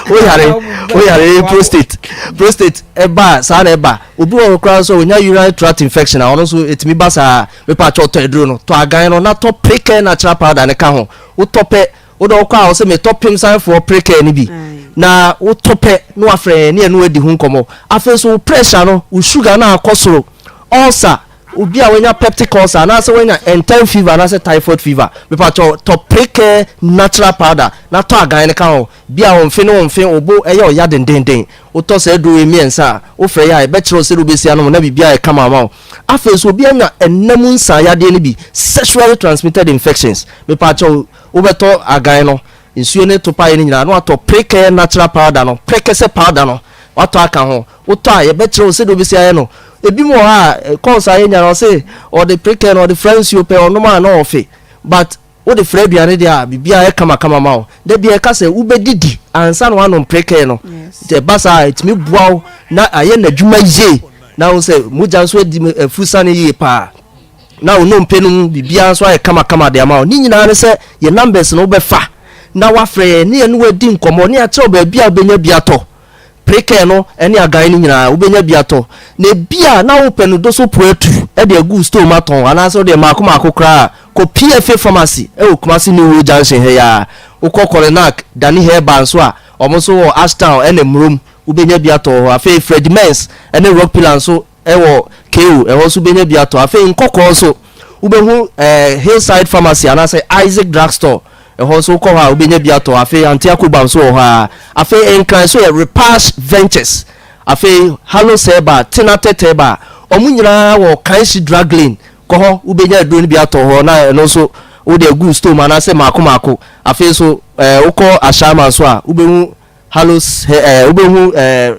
woyare woyare prostate prostate ɛba a saa na ɛba. Obi wɔ hɔ koraa nso a onya urinary tract infection a ɔno nso etumi ba saa. Mepa kyɛw tɔ aduro no, tɔ agan no na tɔ Precare natural powder no ka ho. Wotɔ pɛ, wode wokɔ a wɔsɛ metɔ Pemsanfoɔ Precare no bi. Na wotɔ pɛ na wafrɛ yɛn ne yɛne wo adi ho nkɔmmɔ. Afei nso wo pressure no, wo sugar no a akɔ soro, ulcer, obi a wanya peptic ulcer anaasɛ wanya enteric fever anaasɛ typhoid fever, mepa kyɛw tɔ Precare natural powder na tɔ agan no ka ho. Bi a wo mfe ne wo mfe, wo bo yɛ wo ya dendeenden. Wotɔ saa aduro wei mmiɛnsa a, wofrɛ yɛ a, yɛbɛkyerɛ wo sɛdeɛ wobɛsi anom na biribiara ayɛ kama ama wo. Afei nso, obi anya ɛnna mu nsa yadeɛ no bi, sexually transmitted infections, mepaakyɛw, wobɛtɔ agan no, nsuo ne topaeɛ no nyinaa na watɔ prekɛyɛ natural powder no, prɛkɛsɛ powder no, watɔ aka ho. Wotɔ a, yɛbɛkyerɛ wo sɛdeɛ wobɛsi ayɛ no. Ebinom wɔ hɔ a, calls a yɛnya no, ɔse ɔde prekɛyɛ no, ɔde fra nsuo pɛ, ɔnom a na ɔfe. But Wode fra aduane deɛ a, biribiara yɛ kamakama ma wo. Da biara ɛka sɛ wobɛdidi ansa na woanom prekɛɛ no. Nti ɛba saa a, ɛtumi boa wo na ayɛ n'adwuma yie. Na wo sɛ mogya nso adi afusane yie paa. Na wo nnompe no mu biribiara nso ayɛ kamakama de ama wo. Ne nyinaa ne sɛ yɛn numbers no wobɛfa na woafrɛ yɛn ne yɛne wo adi nkɔmmɔ ne yɛakyerɛ wo baabi a wobɛnya bi atɔ. Prekɛɛ no ne agan no nyinaa, wobɛnya bi atɔ. Na ebia na wopɛ no doso po atu de agu wo store mu atɔn, anaasɛ wodeɛ mmaako mmaako koraa a, kɔ PFA Pharmacy wɔ Kumasi New Road Junction ha yi ara. Wokɔ Korenak, Dani Herbal nso a, wɔn nso wɔ Ashtown ne Mmrom, wobɛnya bi atɔ wɔ hɔ. Afei Freddie Mens ne Rock Pillar nso wɔ KO, ɛhɔ nso wobɛnya bi atɔ. Afei Nkɔkɔɔ nso, wobɛhu eh, Hillside Pharmacy anaasɛ Isaac Drugstore, ɛhɔ nso wokɔ hɔ a wobɛnya bi atɔ. Afei Auntie Akoba nso wɔ hɔ ara. Afei Nkran nso yɛ Repash Ventures. Afei Hallos Herbal, Tenatet Herbal, wɔn nyinaa wɔ Kanshi Drug Lane. Kɔ hɔ, wobɛnya aduro no bi atɔ hɔ na ɛno nso wode agu store mu anaasɛ mmaako mmaako. Afei nso eh, wokɔ Ashaiman nso a wobɛhu Hallos, eh, wobɛhu eh,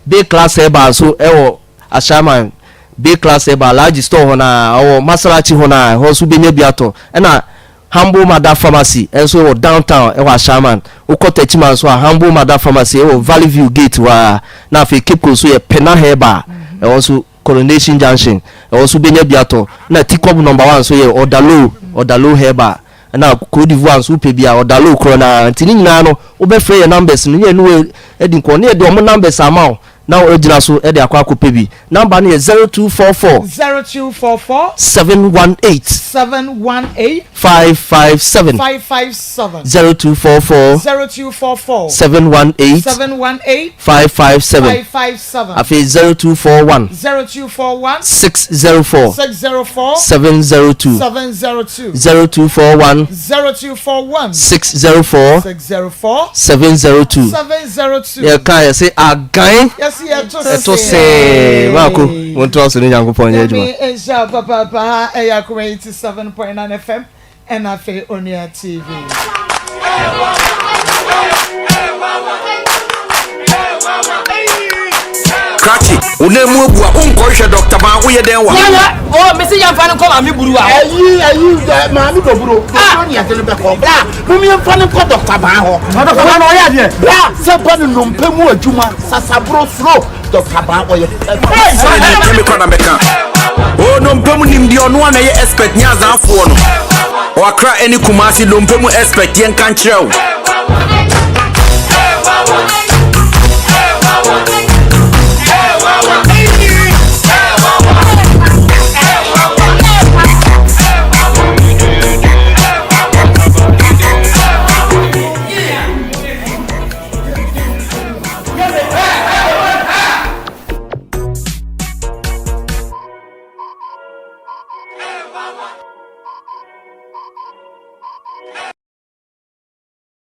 Bay Class Herbal nso wɔ Ashaiman. Bay Class Herbal, Alhaji store hɔ no ara, ɔwɔ Masalachi hɔ no ara, ɛhɔ nso wobɛnya bi atɔ. Ɛna Humble Mother Pharmacy nso wɔ Downtown wɔ Ashaiman. Wokɔ Techiman nso a, Humble Mother Pharmacy wɔ Valley View gate hɔ ara. Na afei Cape Coast nso yɛ Pena Herbal, ɛhɔ nso Coronation Junction, ɛhɔ nso wobɛnya bi atɔ. Ɛna Tikɔb Number One nso yɛ Odalo, Odalo Herbal. Ɛna Cote d'Ivoire nso wopɛ bi a, Odalo korɔ no ara. Nti ne nyinaa no, wobɛfrɛ yɛn numbers no, ne yɛne wo adi nkɔmmɔ, ne yɛde wɔn numbers ama wo. Na woagyina so de akɔ akɔpɛ bi. Number no yɛ 0244. 0244. 718. 718. 557. 557. 0244. 0244. 718. 718. 557. 557. Afei 0241. 0241. 604. 604. 702. 702. 0241. 0241. 604. 604. 702. 702. Yɛka yɛse agan Yɛse yɛto ɛto see baako montoa so ne Nyankopɔn nyɛ adwuma. Nyame nhyira wo papaapa ha ɛyɛ Akoma 87.9 FM ɛna afei Onua TV. Krakye, wo nan mu abu a wonkɔhwehwɛ dɔkta baa woyɛ dɛn wɔ ha? Oh, mesi yɛn fa no nkɔ maame buru a. Ayi ayi maame doburo doburo ni ɛde no bɛkɔ bra mom yɛn fa no nkɔ dɔkta baa hɔ. Dɔkta baa na ɔyɛ adeɛ. Bra sɛ ba no nnompe mu adwuma sasaboro soro dɔkta baa ɔyɛ pɛpɛ. Sɛ ne nyɛ me kora na mɛka. Oh, nnompe mu nimdeɛ ɔno a na ɛyɛ expert nyɛ azaafoɔ no. Ɔ Accra ɛne Kumasi nnompe mu expert yɛnka nkyerɛ wo.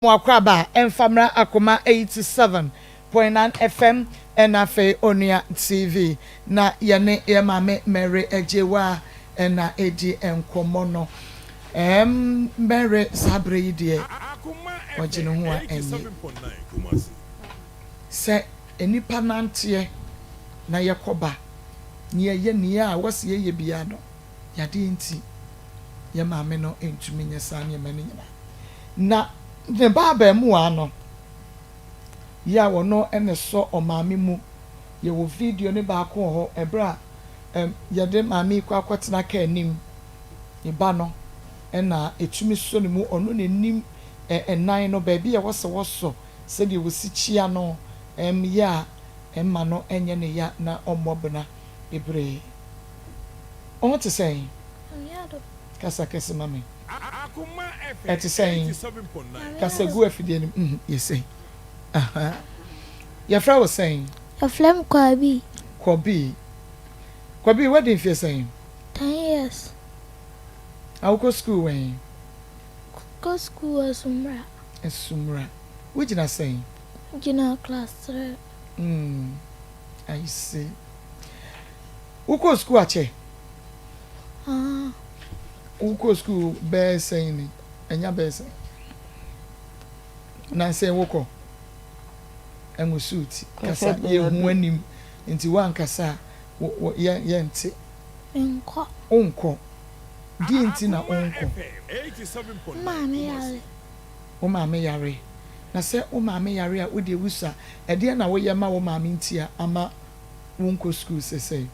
Mo akwaaba a ɛmfa mmra Akoma 87.9 FM ɛna afei Onua TV na yɛne yɛn maame Mary Agyewaa ɛna ɛdi nkɔmmɔ no. Ɛɛm Mary saa berɛ yi deɛ ɔgye ne ho a ɛnnye. Sɛ nnipa nanteɛ na yɛkɔba na yɛyɛ nea wɔse yɛyɛ biara no, yadeɛ nti yɛn maame no ntumi nyɛ saa nneɛma no nyinaa. Na ne ba abarimaa no yɛ a ɔno na ɛsɔ ɔmaame mu. Yɛwɔ video no baako wɔ hɔ, ɛberɛ a yɛde maame yi kɔ akɔtena kaa anim, ne ba no na ɛtumi sɔ ne mu, ɔno na ɛnim nan no, baabi a ɛwɔ sɛ wɔsɔ, sɛdeɛ wɔsi kyia no yɛ a ɛmma no nyɛ ne ya na ɔmmɔ bena bebree. Wo ho te sɛn? Kasa kɛse ma me. Ɛte sɛn? Kasa gu afidie no mu. Mhm, yɛ sei. Aha. Yɛfrɛ wo sɛn? Yɛfrɛ me Kwabi. Kwabi. Kwabi, woadi mfeɛ sɛn? Ten years. Na wokɔ sukuu wɛn? Kɔ sukuu Asumura. Asumura. Wogyina sɛn? Gyina class three. Mm, I see. Wokɔɔ sukuu akyɛ? Ah. Wokɔɔ sukuu bɛyɛ sɛn ni? Ɛnya bɛyɛ sɛn? Nansɛn wokɔ? Ɛnwo suit. Kasa yɛhu anim nti woankasa a yɛnte. Menkɔ. Wonkɔ. Deɛ nti na wonkɔ? Me maame yare. Wo maame yare. Na sɛ wo maame yare a wodeɛ wusua a, ɛdeɛn na woyɛ ma wo maame nti a ama wonkɔ sukuu sesei?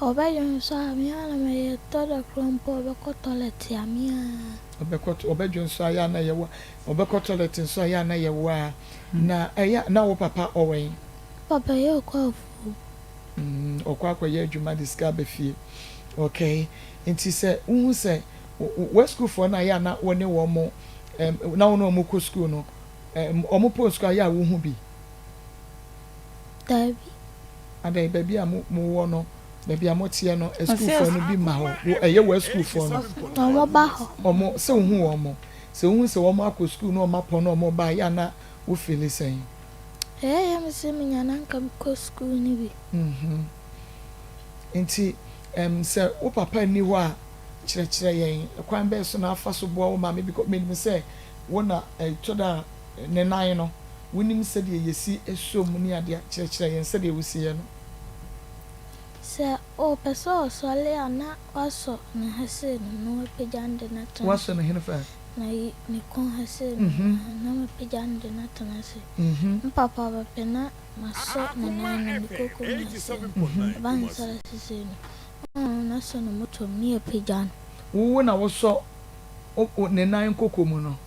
Ɔbɛdwonsɔ a, me ara na mɛyɛ. Ɛtɔ da koraa mpo a, ɔbɛkɔ tɔlɛt a, me ara. Ɔbɛkɔ, ɔbɛdwonsɔ a, ɛyɛ a na ɛyɛ wo a. Ɔbɛkɔ tɔlɛt nso a, ɛyɛ a na ɛyɛ wo ara. Na ɛyɛ a, na wo papa ɔwɔ he? Me papa yɛ ɔkɔ afuom. Mm, ɔkɔ akɔyɛ adwuma de sika aba fie. Okay. Nti sɛ wohu sɛ w'asukuufoɔ no a ɛyɛ a na wo ne wɔn, ɛm, na wo ne wɔn kɔ sukuu no, ɛm, wɔn pɔn sukuu a, ɛyɛ a wohu bi? Dabi. Adɛn, baabi a mo, mowɔ no, baabi a moteɛ no, asukuufoɔ no bi mma hɔ? Wo, ɛyɛ w'asukuufoɔ no? Wɔba hɔ. Wɔn, sɛ wohu wɔn? Sɛ wohu sɛ wɔn akɔ sukuu na wɔn apɔn na wɔn ba a, ɛyɛ a na wo feeli sɛn? Ɛyɛ me sɛ menya na anka mekɔ sukuu no bi. Mhm. Nti, ɛm, sɛ wo papa nni hɔ a, kyerɛkyerɛ yɛn, kwan bɛn so na afa so boa wo maame? Because menim sɛ wo na, ɛtɔ da a, ne nan no. Wonim sɛdeɛ yɛsi sɔ mu ne adeɛ a, kyerɛkyerɛ yɛn sɛdeɛ wosi yɛ no. Sɛ ɔpɛ sɛ ɔsɔre a na wasɔ ne ha sei no na wapagya no de no atena ase. Wasɔ ne henefa? Na yi ne kɔn ha sei no na mapagya no de no atena ase. Me papa bɛpɛ na masɔ ne nan no ne koko mu ha sei no. Ɛba ne saa sesei no na ɔno no asɔ ne moto mu na yɛapagya no. Wo na wosɔ ne nan koko mu no?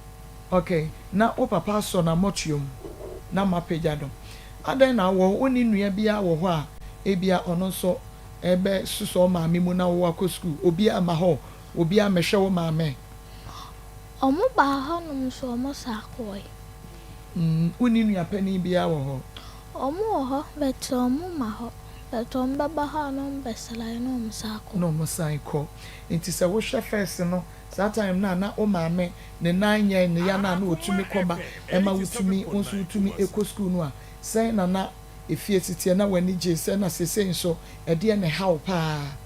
Ok, na wo papa asɔ n'amɔtoa mu na moapagya no. Adɛn na wɔ wonni nua biara wɔ hɔ a ebia ɔno nso bɛsosɔ wo maame mu na wo akɔ sukuu? Obiara mma hɔ? Obiara mmɛhwɛ wo maame? Wɔn baa hɔnom nso wɔn san kɔɔe. Mm, wonni nua panin biara wɔ hɔ? Wɔn wɔ hɔ, but wɔn mma hɔ. But wɔn bɛba hɔ a na wɔn bɛsrae na wɔn san kɔ. Na wɔn san kɔ. Nti sɛ wohwɛ first no, saa time no a na wo maame ne nan nyɛ ne ya no a na ɔtumi kɔ ba ɛma wotumi, wo nso wotumi kɔ sukuu no a, sɛn na na efie si teɛ? Na w'ani gye sɛ na seesei nso ɛdeɛn na ɛha wo paa?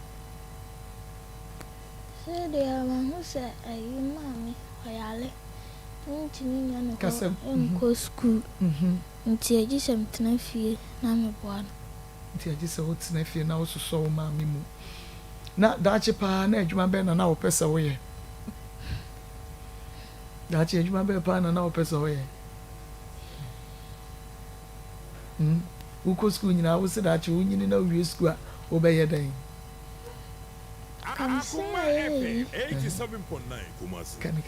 Sei deɛ mahu sɛ ayi maame ɔyare mentumi nnya ne hɔ nkɔ sukuu nti agye sɛ metena fie na meboa no. Nti agye sɛ wotena fie na wososɔ wo maame mu. Na daakye paa na adwuma bɛn na na wopɛ sɛ woyɛ? Daakye adwuma bɛn paa na na wopɛ sɛ woyɛ? Hmm? Wokɔ sukuu nyinaa wose daakye wonyini na wowie sukuu a wobɛyɛ dɛn?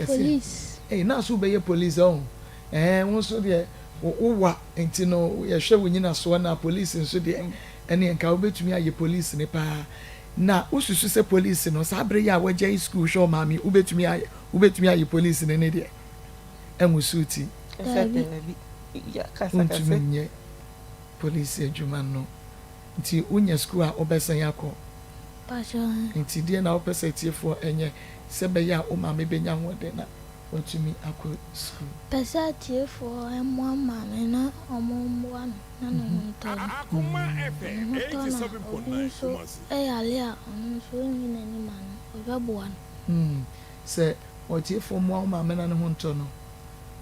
Police. Ei na so wobɛyɛ police ɔho ɛɛ wo nso deɛ wo wa nti no yɛhwɛ wo nyinasoɔ na police nso deɛ ɛneɛ nka wobɛtumi ayɛ police ne paa na wosusu sɛ police no saa bere yi a wagyae school hwɛ ɔmaame wobɛtumi ayɛ wobɛtumi ayɛ police ne ne deɛ ɛnwoso ti wontumi nyɛ police adwuma no Nti wonya sukuu a wobɛsan akɔ? Nti deɛn na wopɛ sɛ atiefoɔ nyɛ sɛ ɛbɛyɛ a wo maame bɛnya ahoɔden na watumi akɔ sukuu? Pɛ sɛ atiefoɔ mmoa maame na wɔmmoa no na ne ho ntɔ no. Ne ho tɔ no a, obi nso yare a, ɔno nso ɔnyi n'ani ma no, ɔbɛboa no. Sɛ ɔtiefoɔ mmoa wo maame na ne ho ntɔ no,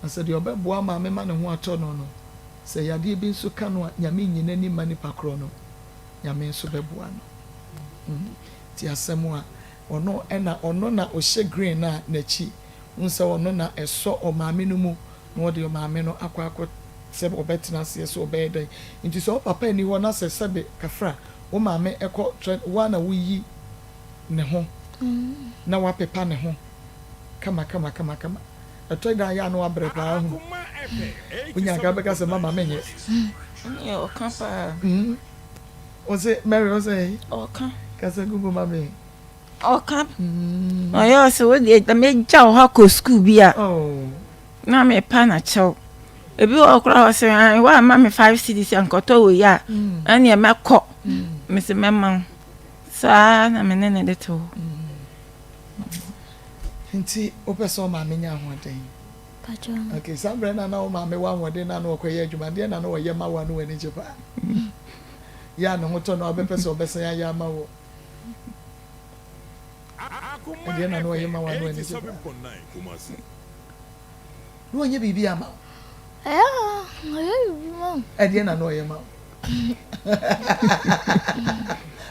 na sɛ deɛ ɔbɛboa wo maame ma ne ho atɔ no no, Sɛ yadeɛ bi nso ka no a, Nyame nyi n'ani mma nipa korɔ no, Nyame nso bɛboa no. Nti asɛm a, ɔno na ɔno na ɔhyɛ green no a n'akyi, wohu sɛ ɔno na ɛsɔ ɔmaame no mu na ɔde ɔmaame no akɔ akɔ sɛ ɔbɛtena aseɛ sɛ ɔbɛyɛ dɛn. Nti sɛ wo papa nni hɔ na sɛ sɛbe kafra wo maame kɔ trɛ, wo ara na woyi ne ho na woapepa ne ho kama kama kama kama. Ɛtɔ da a yɛ a na wabrɛ paa ho. Wonya nka bɛka sɛ mama menyɛ. Ɛneɛ ɔka paa. Mm. Ɔse Mary ɔsɛ. Ɔka. Kasa gugu ma me. Ɔka. Mm. Ɔyɛ ɔsɛ wo deɛ na megya wo hɔ akɔ sukuu bi a. Oh. Na mepa na kyɛw. Ebi wɔ hɔ koraa ɔsɛ an wa ma me 5 cedis nkɔtɔ wɔ yi a. Mm. Ɛneɛ mɛkɔ. Mm. Mese mɛma wo. Saa na me ne ne de te hɔ. Mm. Nti wopɛ sɛ wo maame nya ahoɔden? Pakyɛ. Okay, saa berɛ no a na wo maame wɔ ahoɔden na na ɔkɔyɛ adwuma, deɛ na na ɔyɛ ma wo a na w'ani gye paa? Yɛ a ne ho tɔ no a wobɛpɛ sɛ ɔbɛsan ayɛ ama wo? Ɛdeɛ na na ɔyɛ ma wo a na w'ani gye paa? Na ɔnyɛ biribi ama wo? Ɛyɛ ɔyɛ biribi ma wo. Ɛdeɛ na na ɔyɛ ma wo?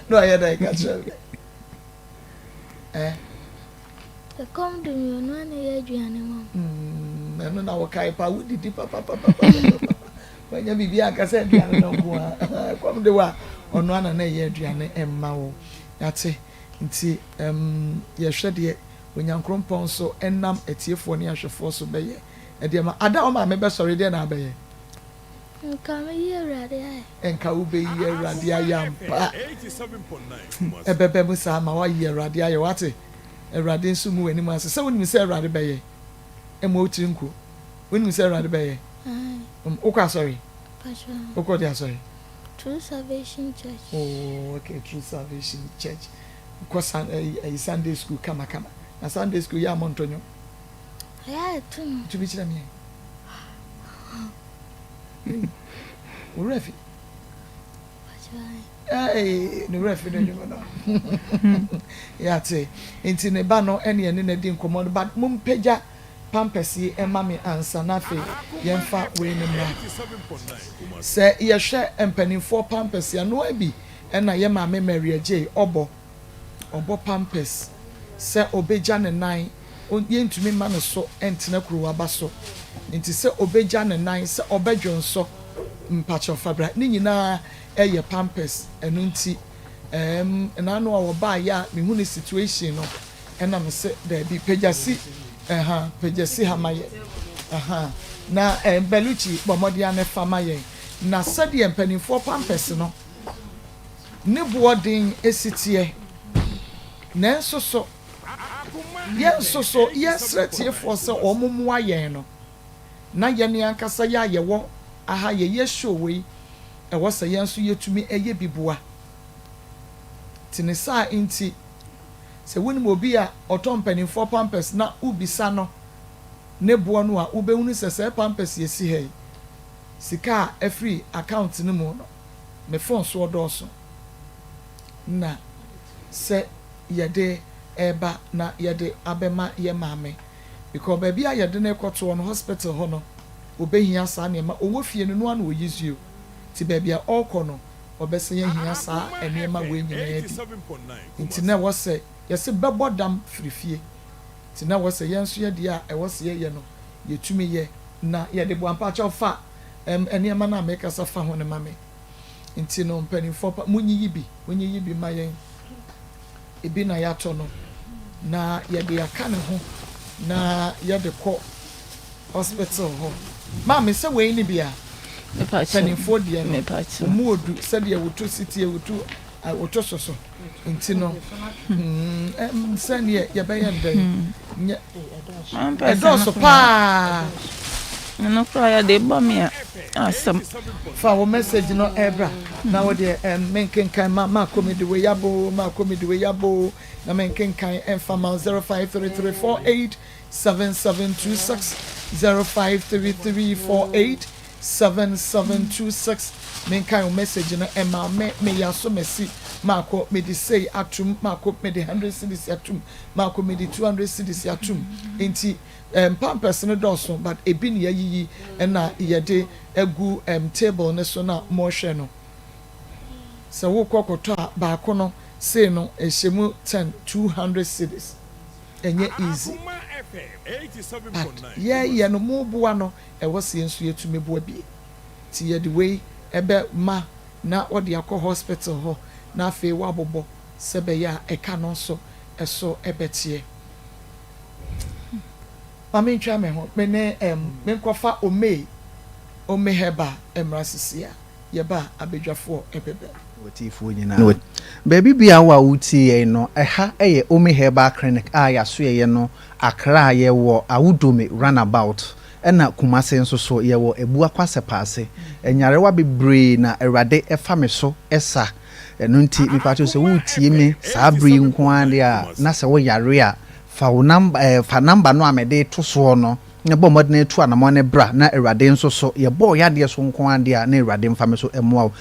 Na ɔyɛ dɛn ka kyerɛ me? Eh. Ɛkɔm de me ɔno a na ɛyɛ aduane ma me. Mm, ɛno na wɔkae pa wodidi papapapapapa wanya biribi anka sɛ aduane no nko a ɛkɔm de wo a ɔno ana na ɛyɛ aduane ɛma wo yɛate nti um, yɛhwɛ deɛ Onyankrompɔn so ɛnam atiefoɔ ne ahwɛfoɔ so bɛyɛ ɛdeɛ ma ada wo maame bɛsɔre deɛ na abɛyɛ. Nka mɛyi Awurade ayɛ. Nka wobɛyi Awurade ayɛ ampa. Ɛbɛba mu saa ma woayi Awurade ayɛ, woate? Awurade nso ngu w'anim ase. Sɛ wonim sɛ Awurade bɛyɛ, mmɔ wo tiri nko. Wonim sɛ Awurade bɛyɛ? Wokɔ asɔre? Wokɔ de asɔre? True Salvation Church. Oh, okay, True Salvation Church. Kɔ eh, Sunday school kama kama. Na Sunday school yɛ a montɔ nnwom. Ɛyɛ a ɛto no. Tumi kyerɛ me. Wo werɛ fi? Hey, ne werɛ fi no nnwom no. Yɛate. Nti ne ba no ɛne ɛne no adi nkɔmmɔ no ba mompagya. pampers yi ma me ansa na afei yɛmfa wei no mmra. Sɛ yɛhwɛ mpanimfoɔ pampers yi a, noa bi na yɛ maame Mary Agyei ɔbɔ. Ɔbɔ pampers sɛ ɔbɛgya ne nan, yɛntumi mma no so ntena kuruwaba so. Nti sɛ ɔbɛgya ne nan, sɛ ɔbɛdwonsɔ, mpakyɛw fa bra. Ne nyinaa yɛ pampers. Ɛno nti ɛɛm nnaano a wɔbaeɛ a mehu ne situation no, Ɛna me se daabi pagya si ɛha pagya si ha ma yɛn ɛha na ɛɛ Bellucci bɔ mmɔden ara na fa ma yɛn na sɛdeɛ mpanimfoɔ pampers no ne boɔ den si teɛ nanso so yɛn nso so yɛsrɛ tiefoɔ sɛ wɔn mmoa yɛn no na yɛn ankasa yɛ a yɛwɔ aha yɛyɛ show wei ɛwɔ sɛ yɛn nso yɛtumi ɛyɛ bi boa te ne saa nti Sɛ wonim obi a ɔtɔ mpanimfoɔ pampers na wobisa no ne boɔ no a, wobɛhunu sɛ sɛɛ pampers yi ɛsi ha yi, sika a afiri account no mu no, me phone soɔ dɔɔso na sɛ yɛde reba na yɛde abɛma yɛn maame because baabi a yɛde no rekɔtoɔ no, hospital hɔ no, ɔbɛhia saa nneɛma, ɔwɔ fie no, no ara na ɔyi zuo, nti baabi a ɔrekɔ no, wɔbɛsan ahia saa nneɛma wei nyinaa bi. Nti na ɛwɔ sɛ yɛse bɛbɔ dam firi fie. Nti na ɛwɔ sɛ yɛn nso yɛ deɛ a ɛwɔ sɛ yɛyɛ no yɛtumi yɛ na yɛde boa. Mpakyɛw fa ɛm nneɛma no a mekasa fa ho no ma me. Nti no mpanimfoɔ pa monyiyi bi, monyiyi bi ma yɛn. Ebi na yɛatɔ no na yɛde aka ne ho na yɛde kɔ hospital hɔ. Maame sɛ wei ne bi a mpanimfoɔ deɛ no ɔmu odu sɛdeɛ woto sitie woto woto soso nti no mm, sɛdeɛ yɛbɛyɛ ndɛn nyɛ ɛdɔɔso paa. Ɛno koraa yɛde bɔ me a asɛm. Fa wo message no ɛbra na wo deɛ ɛm menkenkan ma maakɔ mi de wei abo maakɔ mi de wei abo na menkenkan ɛmfa ma 053348 7726 053348 7726 menkan wo message no ɛma me meyɛ aso masi maakɔ mede sei atum maakɔ mede 100 cedis atum maakɔ mede 200 cedis atum nti um, pampers no dɔɔso but ebi na yɛayiyi na yɛde agu um, table no so na mohwɛ no. Sɛ wokɔ kɔtɔ a baako no sei no ɛhyɛ mu 10, 200 cedis. Ɛnyɛ easy. But yɛyɛ no moboa no ɛwɔ sɛ yɛn nso yɛtumi boa bi. Nti yɛde wei ɛbɛ ma na wɔde akɔ hospital hɔ na afei wɔabobɔ sɛ ɛbɛyɛ a ɛka no nso ɛso ɛbɛteɛ. Ma mentwa me ho, me ne ɛm, menkɔfa Omei, Ome Herbal mmra sisi a yɛba a abadwafoɔ bɛbɛm. W'atiefoɔ nyinaa. Baabi biara wo a woretie yɛn no, ɛha yɛ Ome Herbal Clinic a yɛasoɛeɛ no Accra, yɛwɔ Awudome Runabout, ɛna Kumasi nso so yɛwɔ Abuakwa Sɛpaase. Nyarewa bebree na Awurade fa me so sa. Ɛno nti, mepakyɛw sɛ woretie me saa bere yi nko ara deɛ a, na sɛ woyare a, fa wo namba ɛɛ fa namba no a mede reto soɔ no na bɔ mmɔden tu anamɔn no bra na Awurade nso so yɛbɔ wo yadeɛ so nko ara deɛ a, na Awurade mfa me so mmoa wo.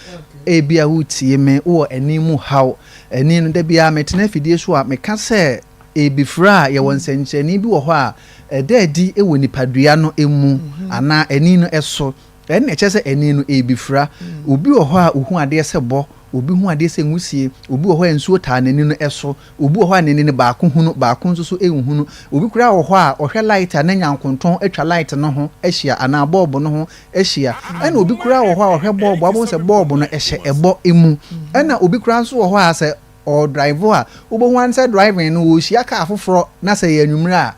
Ebia woretie me, wowɔ ani mu haw. Ani no, da biara metena afidie so a, meka sɛ ebifira a, yɛwɔ nsɛnkyerɛnne bi wɔ hɔ a ɛda adi wɔ nipadua no mu anaa ani no so. Ɛnna ɛkyerɛ sɛ ani no rebefira. Obi wɔ hɔ a ohu adeɛ sɛ bɔ, obi hu adeɛ sɛ nwusie, obi wɔ hɔ a nsuo taa n'ani no so, obi wɔ hɔ a n'ani no baako hunu, baako nso so nhunu. Obi koraa wɔ hɔ a ɔhwɛ light a na nyankontɔn atwa light no ho ahyia anaa bɔɔbo no ho ahyia. Ɛnna obi koraa wɔ hɔ a ɔhwɛ bɔɔbo a wobɛhu sɛ bɔɔbo no hyɛ ɛbɔ mu. Ɛnna obi koraa nso wɔ hɔ a sɛ ɔredrive a, wobɛhu ara ne sɛ driving no ɔrehyia kaa foforɔ na sɛ ɛyɛ anwummerɛ a,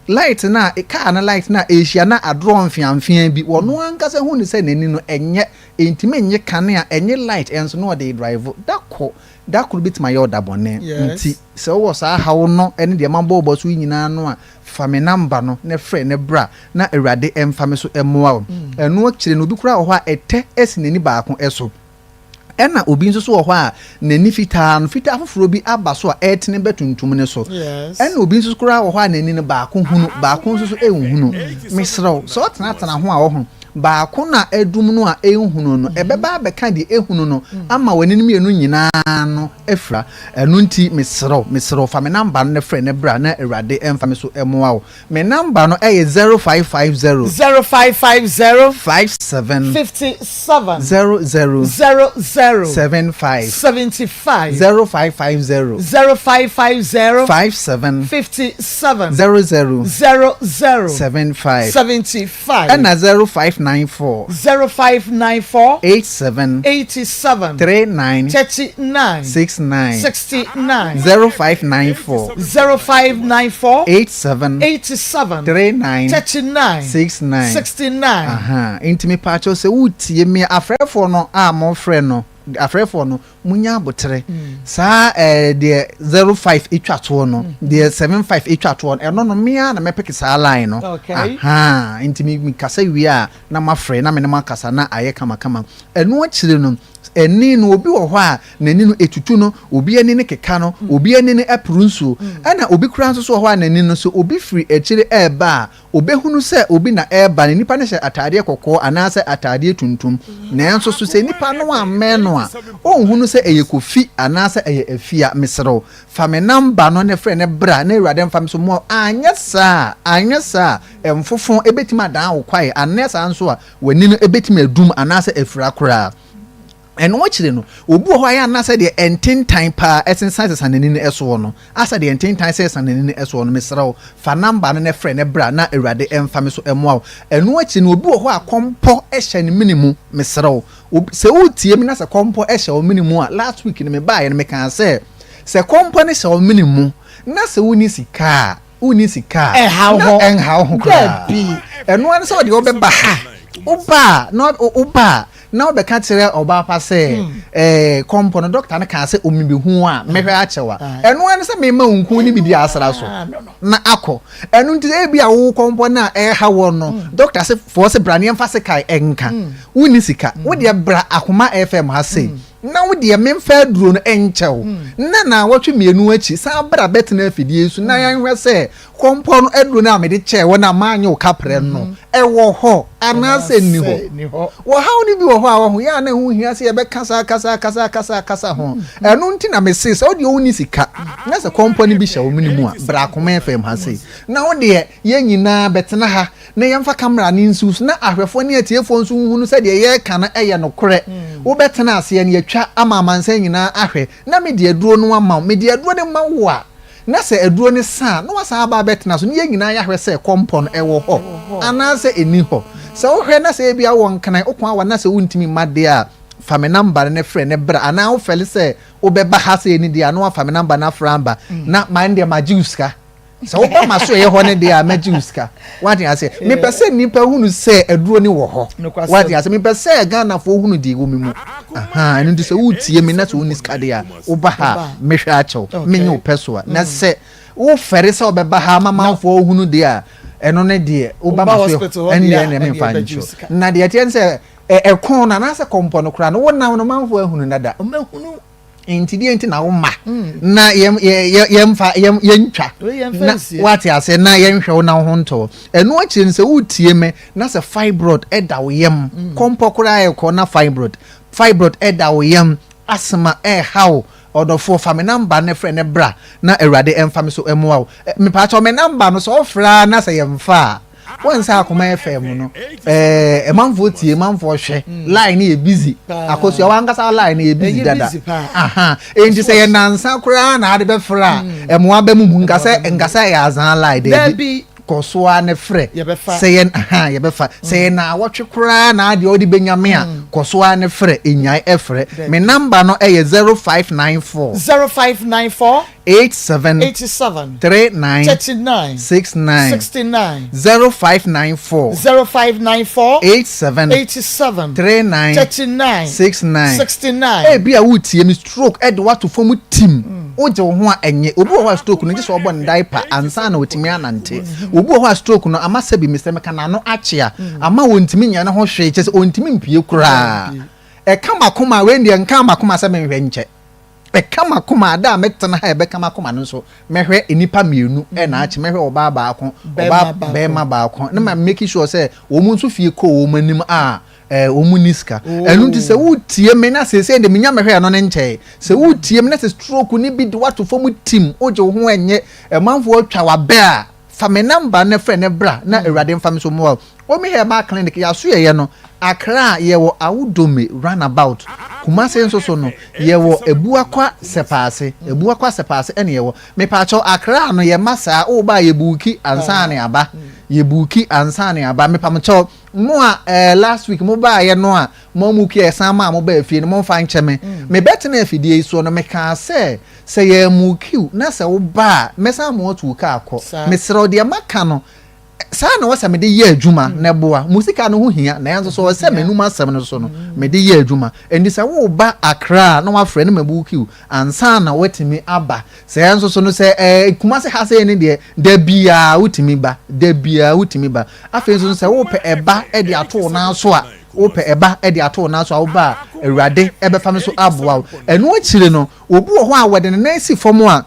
light no a kaa no light no a ɛrehyia na adorɔ mfeamfea bi, ɔno ankasa hu no sɛ n'ani no ɛnyɛ, ɛntumi nnye kanea, ɛnnye light nso na ɔde redrive. Da koro, da koro bɛtumi ayɛ wo da bɔne. Nti sɛ wowɔ saa haw no ne deɛ mabɔbɔ so yi nyinaa no a, fa me number no na frɛ na bra na Awurade mfa me so mmoa wo. Ɛno akyire no, obi koraa wɔ hɔ a ɛtɛ asi n'ani baako so. Ɛna obi nso so wɔ hɔ a n'ani fitaa no, fitaa foforɔ bi aba so a ɛretene ba tuntum no so. Ɛna obi nso koraa wɔ hɔ a n'ani no baako hunu, baako nso so nhunu. Mesrɛ wo, sɛ wotenatena ho a ɔho. Baako no a adum no a ɛnhunu no, ɛbɛba abɛka deɛ ɛhunu no ama w'ani no mmienu nyinaa no afira. Ɛno nti, mesrɛ wo, mesrɛ wo, fa me namba no na frɛ na bra na Awurade mfa me so mmoa wo. Me namba no yɛ 0550. 0550. 57. 57. 00. 00. 75. 75. 0550. 0550. 57. 57. 00. 00. 75. 75. Ɛna 0594. 0594. 87. 87. 39. 39. 69. 69. 0594. 0594. 87. 87. 39. 39. 69. 69. Aha, nti mepaakyɛw sɛ wotie me afrɛfoɔ no a mofrɛ no, afrɛfoɔ no, munya abotere. Saa ɛɛ deɛ 05 etwa toɔ no, deɛ 75 etwa toɔ no, ɛno no me ara na mɛpeke saa line no. Okay. Aha, nti me mekasa wie a na mafrɛ na me ne mo akasa na ayɛ kamakama. Ɛno akyire no, ani no obi wɔ hɔ a n'ani no etutu no, obi ani no keka no, obi ani no ɛporo nsuo, ɛna obi koraa nso so wɔ hɔ a n'ani no sɛ obi firi akyire ɛreba a, obehunu sɛ obi na ɛreba no, nipa no hyɛ ataadeɛ kɔkɔɔ anaasɛ ataadeɛ tuntum, nanso so sɛ nipa no ammɛn no a, ɔnhunu sɛ ɛyɛ Kofi anaasɛ ɛyɛ Afia. Mesrɛ wo, fa me namba no na frɛ no bra na Awurade mfa me so mmoa wo, anyɛ saa a, anyɛ saa a, mfofo bɛtumi adan wo kwaeɛ, anyɛ saa nso a, w'ani no bɛtumi adum anaasɛ afira koraa. Ɛno akyiri no, obi wɔ hɔ a ɛyɛ a na sɛdeɛ ntentan paa sensansesa n'ani no soɔ no, asɛ deɛ ntentan sesa n'ani no soɔ no, mesrɛ wo, fa namba no na frɛ no bra na Awurade mfa me so mmoa wo. Ɛno akyi no, obi wɔ hɔ a kɔmpɔ hyɛ ne mene mu, mesrɛ wo, obi, sɛ woretie me na sɛ kɔmpɔ hyɛ wo mene mu a, last week no mebaeɛ no mekaa sɛ, sɛ kɔmpɔ no hyɛ wo mene mu na sɛ wonni sika a, wonni sika a, na ɛnha wo ho koraa. Ɛno ara ne sɛ ɔde wobɛba ha. Woba a, na woba a, na wobɛka kyerɛ ɔbaa pa sɛ, hmm. ɛɛ kɔmpɔ no dɔkta no kaa sɛ omibehu a mɛhwɛ akyɛw a. Ɛno ara ne sɛ mema wo nku ne biribi asra so na akɔ. Ɛno nti ebi a wo kɔmpɔ no a ɛha wɔ no, hmm. dɔkta se foɔ se bra ne yɛmfa sekae ɛnka. Hmm. Wonni sika. Wodeɛ bra Akoma FM ha sei. Na wo deɛ memfa aduro no nkyɛ wo, na naawɔtwe mmienu akyi san bra bɛtena afidie yi so na yɛnhwɛ sɛ kɔmpɔ no aduro no a mede kyɛɛ wo no a manyɛ wo kaprɛ no ɛwɔ hɔ anaasɛ nni hɔ. Ɔhaw no bi wɔ hɔ a wahu yɛ a na ɛho hia sɛ yɛbɛkasa akasa akasa akasa akasa ho. Ɛno nti na mese sɛ wo deɛ wonni sika na sɛ kɔmpɔ no bi hyɛ wo mene mu a bra Akoma FM ha sei na wo deɛ yɛn nyinaa bɛtena ha na yɛmfa kamera no nsiw so na ahwɛfoɔ ne atiefoɔ nso nhunu sɛ deɛ yɛreka no yɛ nokorɛ. Wobɛtena aseɛ no yɛatwa ama amansan nyinaa ahwɛ na mede aduro no ama wo. Mede aduro no ma wo a, na sɛ aduro no sa a, na woasan aba abɛtena so na yɛn nyinaa yɛahwɛ sɛ kɔmpɔ no ɛwɔ hɔ anaasɛ ɛnni hɔ. Sɛ wohwɛ na sɛ ebia wowɔ Nkran, woko awa na sɛ wontumi mma deɛ a, fa me namba no na frɛ no bra anaa wofɛle sɛ wobɛba ha sei no deɛ a, na woafa me namba no afrɛ aba na ma ɛndeɛ magye wo sika. Sɛ woba m'asoɛeɛ hɔ no deɛ a, mɛgye wo sika. Wate aseɛ? Mepɛ sɛ nnipa hunu sɛ aduro no wɔ hɔ. Wate aseɛ? Mepɛ sɛ Ghanafoɔ hunu deɛ ɛwɔ me mu. Ahaa, ɛno nti sɛ wotie me na sɛ wonni sika deɛ a, woba ha a, mɛhwɛ akyɛ wo. Menye wo pɛ so a. Na sɛ wofɛre sɛ wobɛba ha ama manfoɔ hunu deɛ a, ɛno ne deɛ woba m'asoɛeɛ hɔ, ɛnneɛ ɛnneɛ memfa nkyɛ wo. Na deɛ ɛteɛ ne sɛ, ɛko no anaasɛ kɔmpɔ no koraa no, wonam no manfoɔ ahunu dada. Nti deɛ nti na woma na yɛmfa yɛntwa na wate ase na yɛnhwɛ wo na wo ho ntɔ ɛno akyire no sɛ wotie me na sɛ fibroid ɛda wo yam mm. kɔmpɔ koraa ɛkɔ na fibroid fibroid ɛda wo yam asema ɛha wo ɔdɔfoɔ fa me namba ne frɛ ne bra na awurade ɛmfa me so ɛmoa wo mepaakyɛw me namba no sɛ ɔfrɛ na sɛ yɛmfa a Wɔn sɛ akoma FM no ɛɛ manfoɔ tie manfoɔ hwɛ mm. line no yɛ busy akosua wankasa line no yɛ busy dada aha enti sɛ yɛ nansa koraa na ade bɛfrɛ a mm. ɛmoa bɛ mu mu nkasɛ nkasɛ yɛ azan line dɛbi kɔ so ara ne frɛ sɛ yɛ aha yɛbɛfa sɛ yɛ na awɔtwe koraa na adeɛ ɔde bɛnya me a mm. kɔ so ara ne frɛ enyae ɛfrɛ me namba no ɛyɛ 0594 0594 87 87 39 39 69 69 0594 0594 87 87 39 39 69 69. Ebi a woretie me stroke de wo ato fam tim wogye wo ho a ɛnyɛ obi wɔ hɔ a stroke no gye sɛ ɔbɔ ne diaper ansa na ɔtumi anante obi wɔ hɔ a stroke no ama sɛbi mesrɛ meka n'ano akyea ama ɔntumi nyɛ ne ho hwee kyɛ sɛ ɔntumi mpue koraa ɛka makoma wei deɛ nka makoma sɛ menhwɛ nkyɛ. Ɛka m'akoma a, da a mɛtena ha a ɛbɛka m'akoma no nso, mɛhwɛ nnipa mmienu na akye, mɛhwɛ ɔbaa baako, ɔbaa bɛrima baako, na ma make sure sɛ wɔn nso fie kɔ wɔn anim a ɛɛ wɔn nni sika. Ɛno nti sɛ wotie me na seesei de menya mɛhwɛ ɛno ne nkyɛe. Sɛ wotie me na sɛ stroke ne bi de woato fam tim, wogye wo ho ɛnyɛ, ɛmanfoɔ atwa w'abɛ a, fa me number no frɛ no bra na Awurade mfa me so mmoa wo. Omi Herbal Clinic yɛasoɛeɛ no Accra yɛwɔ Awudome run about, Kumasi nso so no yɛwɔ Abuakwa Sɛpaase, Abuakwa Sɛpaase ɛna yɛwɔ. Mepaakyɛw Accra no yɛmma saa, woba a yɛbuuki ansa na aba, yɛbuuki ansa na aba. Mepamkyɛw mo a eh, last week mo baeɛ no a mo amuuki a yɛsan maa mo baa fie no momfa nkyɛ me. Mebɛtena afidie yi soɔ no mekaa sɛ sɛ yɛammuukiw na sɛ woba a mɛsan ama woatu wo kaa akɔ. Mesrɛ wo deɛ maka no Saa na ɛwɔ sɛ mede yɛ adwuma na ɛboa. Mo sika no ho hia, nanso sɛ ɔwɔ sɛ m'anom asɛm no so no, mede yɛ adwuma. Enti sɛ woreba Accra a, na woafrɛ na mabuuki wo ansa na woatumi aba. Sɛ nso so no, sɛ ɛɛ Kumasi ha sei no deɛ, da biara wotumi ba, da biara wotumi ba. Afei nso no, sɛ wopɛ ɛba de ato wo nan so a, wopɛ ɛba de ato wo nan so a, woba a, Awurade bɛfa me so aboa wo. Ɛno akyiri no, obi wɔ hɔ a wɔde ne nan si fam a,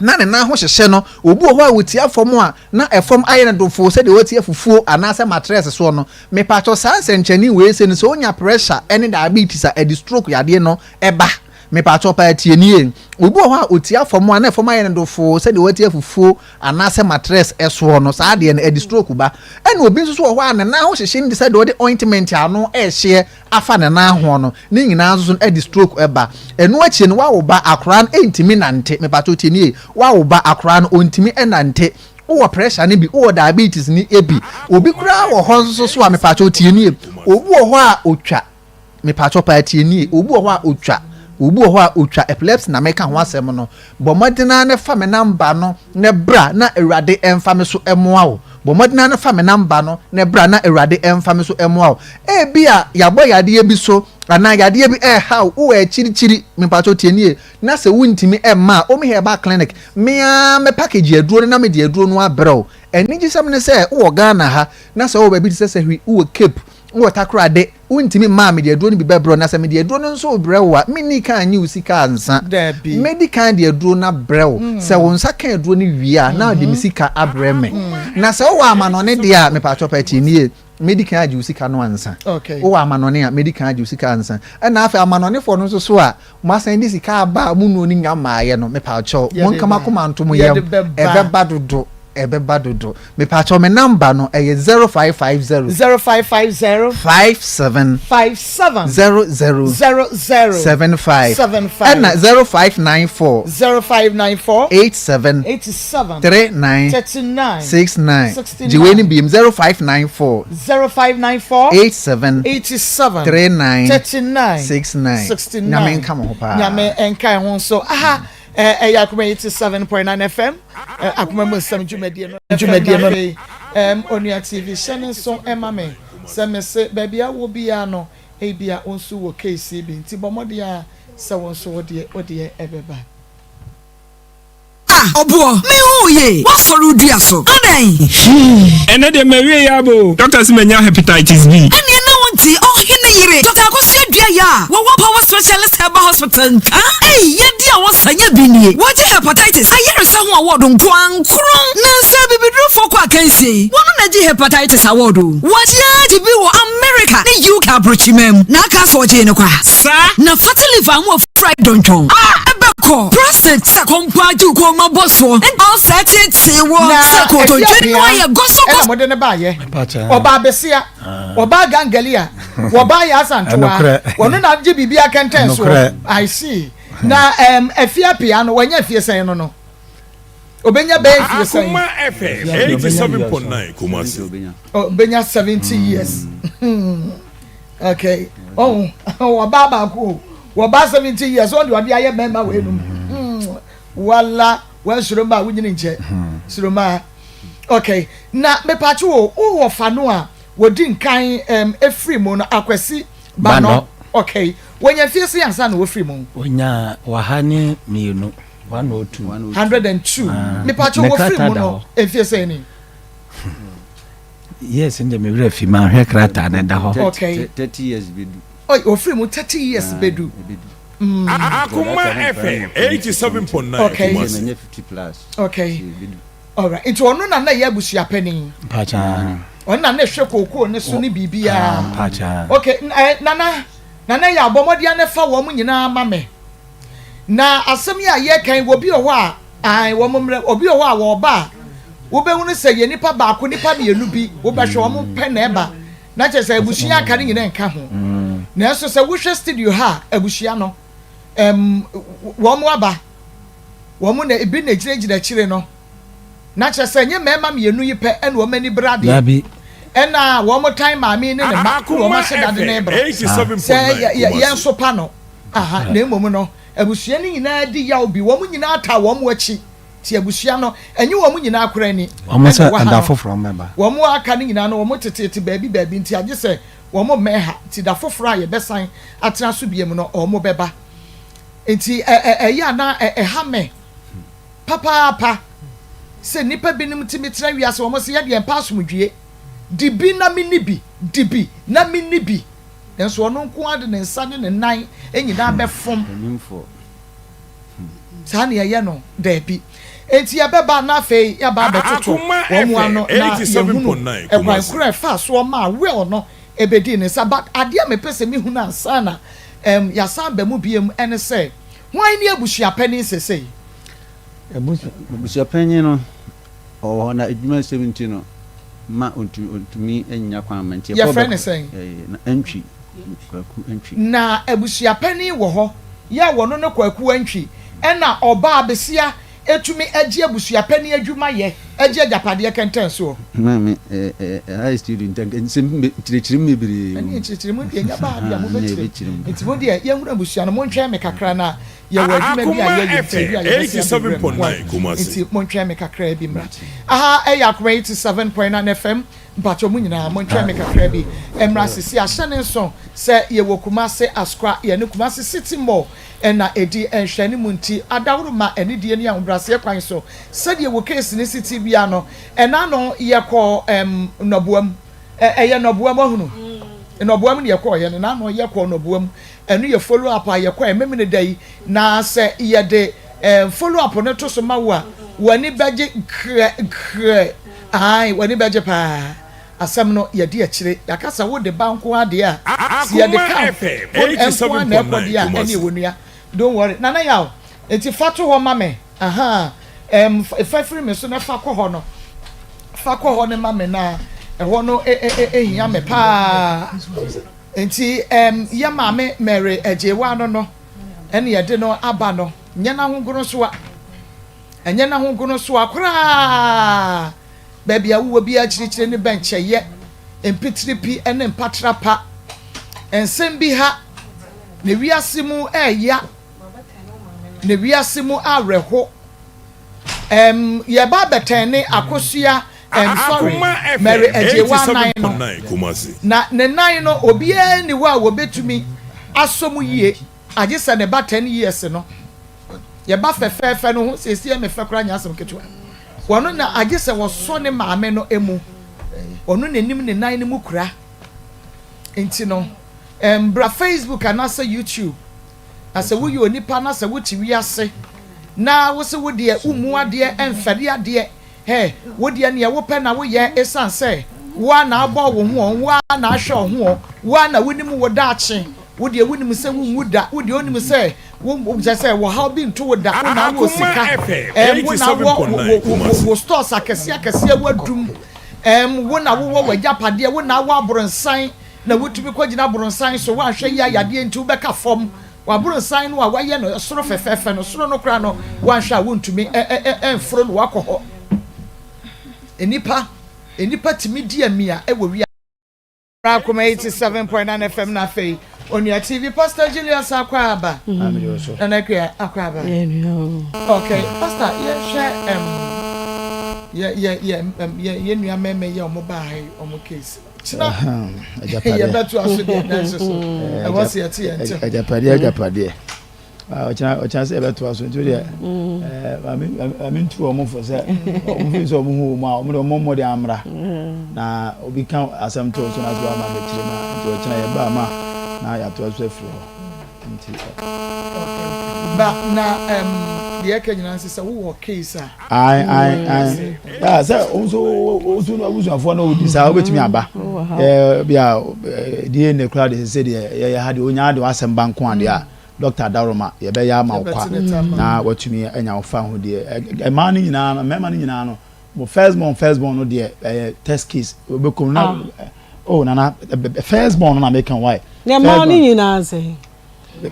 na ne nan ho hyehye no. Obi wɔ hɔ a ɔtia fam a, na ɛfam ayɛ no dofoo sɛdeɛ watia fufuo anaasɛ matrɛs soɔ no. Mepakyɛw saa nsɛnkyerɛnne wei sei no, sɛ wonya pressure ne diabetes a, ɛde stroke yadeɛ no ba. Mepakyɛw paa tie nie. Obi wɔ hɔ a ɔtia fam a, na ɛfam ayɛ no dofoo sɛdeɛ watia fufuo anaasɛ matrɛs soɔ no, saa adeɛ no, ɛde stroke ba. Ɛna obi nso so wɔ hɔ a, ne nan ho hyehye no te sɛ deɛ ɔde ointment ano rehyeɛ afa ne nan ho no, ne nyinaa nso so no de stroke ba. Ɛno akyire no, woawo ba, akoraa no ntumi nante. Mepakyɛw tie nie, woawo ba, akoraa no ɔntumi nnante. Wowɔ pressure no bi, wowɔ diabetes no bi. Obi koraa wɔ hɔ nso so a, mepakyɛw tie nie, obi wɔ hɔ a ɔtwa, mepakyɛw paa tie nie, obi wɔ hɔ a ɔtwa, obi wɔ hɔ a ɔtwa, epilepsy na meka ho asɛm no. Bɔ mmɔden ara na fa me number no na bra na Awurade mfa me so mmoa wo. Bɔ mmɔden ara na fa me number no na bra na Awurade mfa me so mmoa wo. Ebia yɛabɔ yadeɛ bi so anaa yadeɛ bi reha wo, wowɔ akyirikyiri, mepakyɛw tie nie, na sɛ wontumi mma a, Omi Herbal Clinic, me ara mɛ package aduro no na mede aduro no abrɛ wo. Anigyesɛm ne sɛ wowɔ Ghana ha na sɛ wowɔ baabi te sɛ Sahwi, wowɔ Cape, wowɔ Takoradi, Wontumi mmaa mede aduro no bi bɛbrɛ wo, na sɛ mede aduro no nso rebrɛ wo a, menni kan nnye wo sika ansa. Dabi. Mɛdi kan de aduro no abrɛ wo. Sɛ wo nsa ka aduro no wie a, na wode me sika abrɛ me. Na sɛ wowɔ amanɔne deɛ a, mepakyɛw pa tie nie, mɛdi kan agye wo sika no ansa. Okay. Wowɔ amanɔne a, mɛdi kan agye wo sika ansa. Ɛna afei amanɔnefoɔ no nso so a, moasan de sika aba a mo nnuro no nnya mmaeɛ no, mepakyɛw, Yɛde monka mo ba. akoma nto mo yam. Yɛde bɛba. Ɛbɛba dodo. Ɛbɛba dodo. Mepakyɛw me number no ɛyɛ 0550. 0550. 57. 57. 00. 00. 75. 75. Ɛna 0594. 0594. 87. 87. 39. 39. 69. 69. Gye wei no biem 0594. 0594. 87. 87. 39. 39. 69. 69. Nyame nka mo ho paa. Nyame nka ho nso. Aha. Ɛyɛ Akoma 87.9 FM, Akoma mu nsɛm dwumadie no. Dwumadie no. Afei, Onua TV, hyɛ ne nso ma me sɛ mese baabi a wɔ biara no, ebia wo nso wɔ case yi bi, nti bɔ mmɔden ara sɛ wo nso wo deɛ wo deɛ ɛbɛba. Ah ɔboɔ, me hu wo yie, woasɔre wo dua so, adɛn? Ɛnɛ deɛ mawie yɛ aba o. Doctor se manya hepatitis B. Ɛneɛ na wonte ɔhene yere Doctor Akosua Duah a wɔwɔ Power Specialist Herbal Hospital nka? Ei yɛde a wɔsa nya bi nie. Wɔgye hepatitis ayaresa ho award nko ara nkron. Nansa abibidurofoɔ kɔ akansie yi, wɔno na gye hepatitis award o. Wɔgye ara gye bi wɔ America ne UK abrokyiman mu. Na aka sɛ ɔgyee no kwa. Saa. Na fatty liver ho afura dɔntwɔn a ɛbɛkɔ prostate sɛ kɔmpaa gye wo kɔn mu abɔ soɔ ne ulcer teetee wɔ Na sɛ kotodwe Afia no Apea ayɛ gɔsɔgɔsɔ. ɛna mode no baayɛ. Ɔbaa besia, ɔbaa gangalia, wɔbaa yɛ asantewa, wɔno na agye biribi akɛntɛn soɔ. I see. Na um, Afia Apea no, wanya afie sɛn no no? Obenya bɛyɛ mfie sɛn? Akoma FM 87.9 Kumasi. Obenya 70 years. Okay. Oh, wɔbaa baako o. Wɔbaa 70 years. Wɔn de ɔde ayɛ mmarima wɔ enum. Wala, wɔn soro mma a wonyini nkyɛ. Soro mma. Okay. Na mepatwo o, wowɔ fa no a wɔdi nkan um, efiri mu no akwasi banɔ. Okay. Wɔnya mfie sɛn ansa na wɔfiri mu? Wɔnya 102. 102. 102. Ah, Mepatwo ne wɔfiri krataa mu da no hɔ. mfie sɛn ni? Yes, ndɛ me werɛ fi manhwɛ krataa no ɛda hɔ. Okay. 30 years bɛdu. Oi, wɔfiri mu 30 years Ah, bɛdu. ɛbɛdu. Akoma FM 87.9 Okay. Kumasi. Manya 50 plus. Okay. Alright. Nti ɔno na na ɛyɛ abusua panin. Mpakyɛ. Ɔno na na ɛhwɛ kookoo ne so ne biribiara. Mpakyɛ. Okay, eh, nana, nana yɛ abɔmmɔden ne fa wɔn nyinaa ma me. Na asɛm yi a yɛka yi, obi wɔ hɔ a, ae, wɔn mmerɛ, obi wɔ hɔ a wɔba a, wobɛhunu sɛ yɛ nipa baako, nipa mmienu bi, wobɛhwɛ wɔn pɛ na ɛba. Na kyerɛ sɛ abusua aka no nyinaa nka ho. Nanso sɛ wohwɛ studio ha a, abusua no, ɛm, wɔn aba. Wɔn na ebi na egyinagyina akyire no. Na kyerɛ sɛ ɛnyɛ mmarima mmienu yi pɛ na wɔn ani bere adeɛ. Dabi. Ɛna wɔn tan maame yi ne ne mma na wɔn ahyɛ dade no rebra. Sɛ yɛ yɛn nso pa no. Aha, na mmom no, abusua no nyinaa di yaw bi. Wɔn nyinaa taa wɔn akyi. Ti abusua no, ɛnyɛ wɔn nyinaa koraa ni. Wɔn sɛ Ɛna ɛwɔ ha ɛda no. foforɔ mmɛba. Wɔn a aka no nyinaa no, wɔn teteete baabi baabi nti agye sɛ wɔn mmɛn ha. Nti da foforɔ a yɛbɛsan atena so biom no, wɔn bɛba. Nti ɛ ɛ ɛyɛ a na ɛ ɛha me papaapa sɛ nnipa binom tumi tena wiase wɔn se yɛdeɛ mpa asomdwie, di bi na menni bi, di bi na menni bi. Nanso ɔno nko ara de ne nsa ne ne nan nyinaa bɛfom. Saa na yɛyɛ no? Dabi. Enti yɛbɛba na afei yɛaba abɛtoto wɔn ano na yɛahunu ɛkwan koro a ɛfaa soɔ maa will no ɛbɛdii ne nsa. But adeɛ a mepɛ sɛ mehunu ansa na um, yɛasan aba mu biom ɛne sɛ, hwan ne abusuapanin sesei? Abusuapanyin no, ɔwɔ hɔ na adwuma nsɛm nti no, ma ontumi ontumi nnya kwan ma nti. Yɛfrɛ no sɛn? Ɛɛ na Antwi, Kwaku Antwi. Na abusuapanin wɔ hɔ, yɛ a wɔno ne Kwaku Antwi, ɛna ɔbaa besia etumi agye abusuapanin adwuma yɛ, agye agyapadeɛ kɛntɛn soɔ. Maame, ɛɛ ɛɛ ɛha yɛ studio nti anka nsɛm be nkyerɛkyerɛmu bebree wɔ mu. Ɛne nkyerɛkyerɛmu deɛ ɛnya baa deɛ Ahaa, mobɛkyerɛ mu. yɛbɛkyerɛ mu. Nti mo deɛ yɛnhunu abusua no, montwɛn me kakra na Yɛwɔ adwuma bi a yɛyɛ nti ebi a yɛbɛsen abɛwura mu. Wai? Nti montwɛn me kakraa bi mmra. Aha ɛyɛ Akoma 87.9 FM. Mpakyɛw mo nyinaa montwɛn me kakraa bi mmra sisi. Ahyɛ ne nso sɛ yɛwɔ Kumasi Asokwa, yɛne Kumasi City Mall na ɛdi nhwɛanimu nti adaworo ma anidie ne ahobraseɛ kwan so sɛdeɛ wɔ case no si te biara no. Ɛna ano yɛkɔɔ ɛm Nnɔboam. Ɛ ɛyɛ Nnɔboam wahunu? Nnɔboam na yɛkɔɔyɛ no. N'ano yɛkɔɔ Nnɔboam. Ɛno yɛ follow up a yɛkɔɛ Memeneda yi, na sɛ yɛde eh, follow up no to so ma wo a, w'ani bɛgye grɛ grɛ. Ae, w'ani bɛgye paa. Asɛm no, yɛde akyire. Yɛaka sɛ wode ba nko ara deɛ a, sɛ yɛde ka nko ara na ɛkɔ deɛ a, ɛneɛ onua, don't worry. Nana Yaw, nti fa to hɔ ma me. Ahaa, ɛm, fa firi me so na fa kɔ hɔ no. Fa kɔ hɔ no ma me na ɛhɔ no ehia me paa. Enti ɛɛm yɛ maame Mary Agyewaa no no ɛne yɛde no aba no nyɛ n'ahogono soa. Ɛnyɛ n'ahogono soa koraa. Baabi a wowɔ biara akyirikyiri ne bɛnkyɛyɛ, mpitiripi ne mpatrapa. Nsɛm bi ha na wiase mu ɛɛya, na wiase mu awerɛho. Ɛɛm yɛba abɛtɛn ne Akosua Ɛm sorry, Mary Agyewaa nan no, na ne nan no obiara nni hɔ a wɔbɛtumi asɔ mu yie agye sɛ ne ba ten years no. Yɛ ba fɛfɛɛfɛ no ho siesie me fɛ koraa nyɛ asɛm ketewa. Wɔno na agye sɛ wɔsɔ ne maame no mu. Ɔno na nim ne nan no mu kura. Nti no, ɛm bra Facebook anaasɛ YouTube na sɛ woyɛ onipa na sɛ wote wiase na wose wo deɛ wommu adeɛ ɛmfɛre adeɛ Hɛ, wo deɛ neɛ wopɛ na woyɛ esiane sɛ wo ara na abɔ wo ho ɔ, wo ara na ahwɛ wo ho ɔ, wo ara na wonim wo daakye, wo deɛ wonim sɛ wonwu da, wo deɛ wonim sɛ wo kyerɛ sɛ wɔhaw bi nto wo da, wo na wowɔ sika, ɛɛm, wo na wɔ wo wo wo wo stores akɛseɛ akɛseɛ woadum, ɛɛm, wo na wowɔ w'agyapadeɛ, wo na wowɔ abronsan na wotumi kɔgyina abronsan so, woanhwɛ yie a yadeɛ nti wobɛka fam. W'aborosan no a woayɛ no soro fɛfɛɛfɛ no, soro no koraa no, woanhwɛ a wontumi mforo no woakɔ hɔ. Nnipa, nnipa tumi di amia wɔ wiase. Akoma 87.9 FM na afei Onua TV Pastor Julius Akwaaba. Nana Akua Akwaaba. Okay, Pastor, yɛhwɛ um, yɛ yɛ yɛ yɛ yɛ nua mɛmɛ yɛ ɔmo baa ha yi ɔmo case. Kyena yɛbɛto aso deɛ nanso so ɛwɔ sɛ yɛte yɛn ntam. Agyapadeɛ agyapadeɛ ɔkyena ɔkyena sɛ yɛbɛto aso nti deɛ maame maame ntu wɔn fo sɛ wɔn fi sɛ wɔn hu wɔn a wɔn de wɔn mmɔ de amra na obi ka asɛm to so na so ama mɛkyerɛ ma nti ɔkyena yɛba ama na yɛato aso afiri hɔ. Nti. Okay. Ba na um, deɛ ɛka nyinaa nso sɛ wowɔ case a. Ae ae ae. Ya sɛ wo nso wo nso abusuafoɔ no wodi saa wobɛtumi aba. Ɛɛ bi a DNA koraa de sɛ deɛ yɛyɛ ha deɛ onyaa de w'asɛm ba nko adeɛ a Dɔkta Daroma yɛbɛyɛ ama wo kwa na watumi anya wo fa ho deɛ. Mmaa no nyinaa no mmarima no nyinaa no mo first born first born no deɛ ɛyɛ test case wobɛkɔ na oh nana first born no na meka why. Na mmaa no nyinaa sɛ.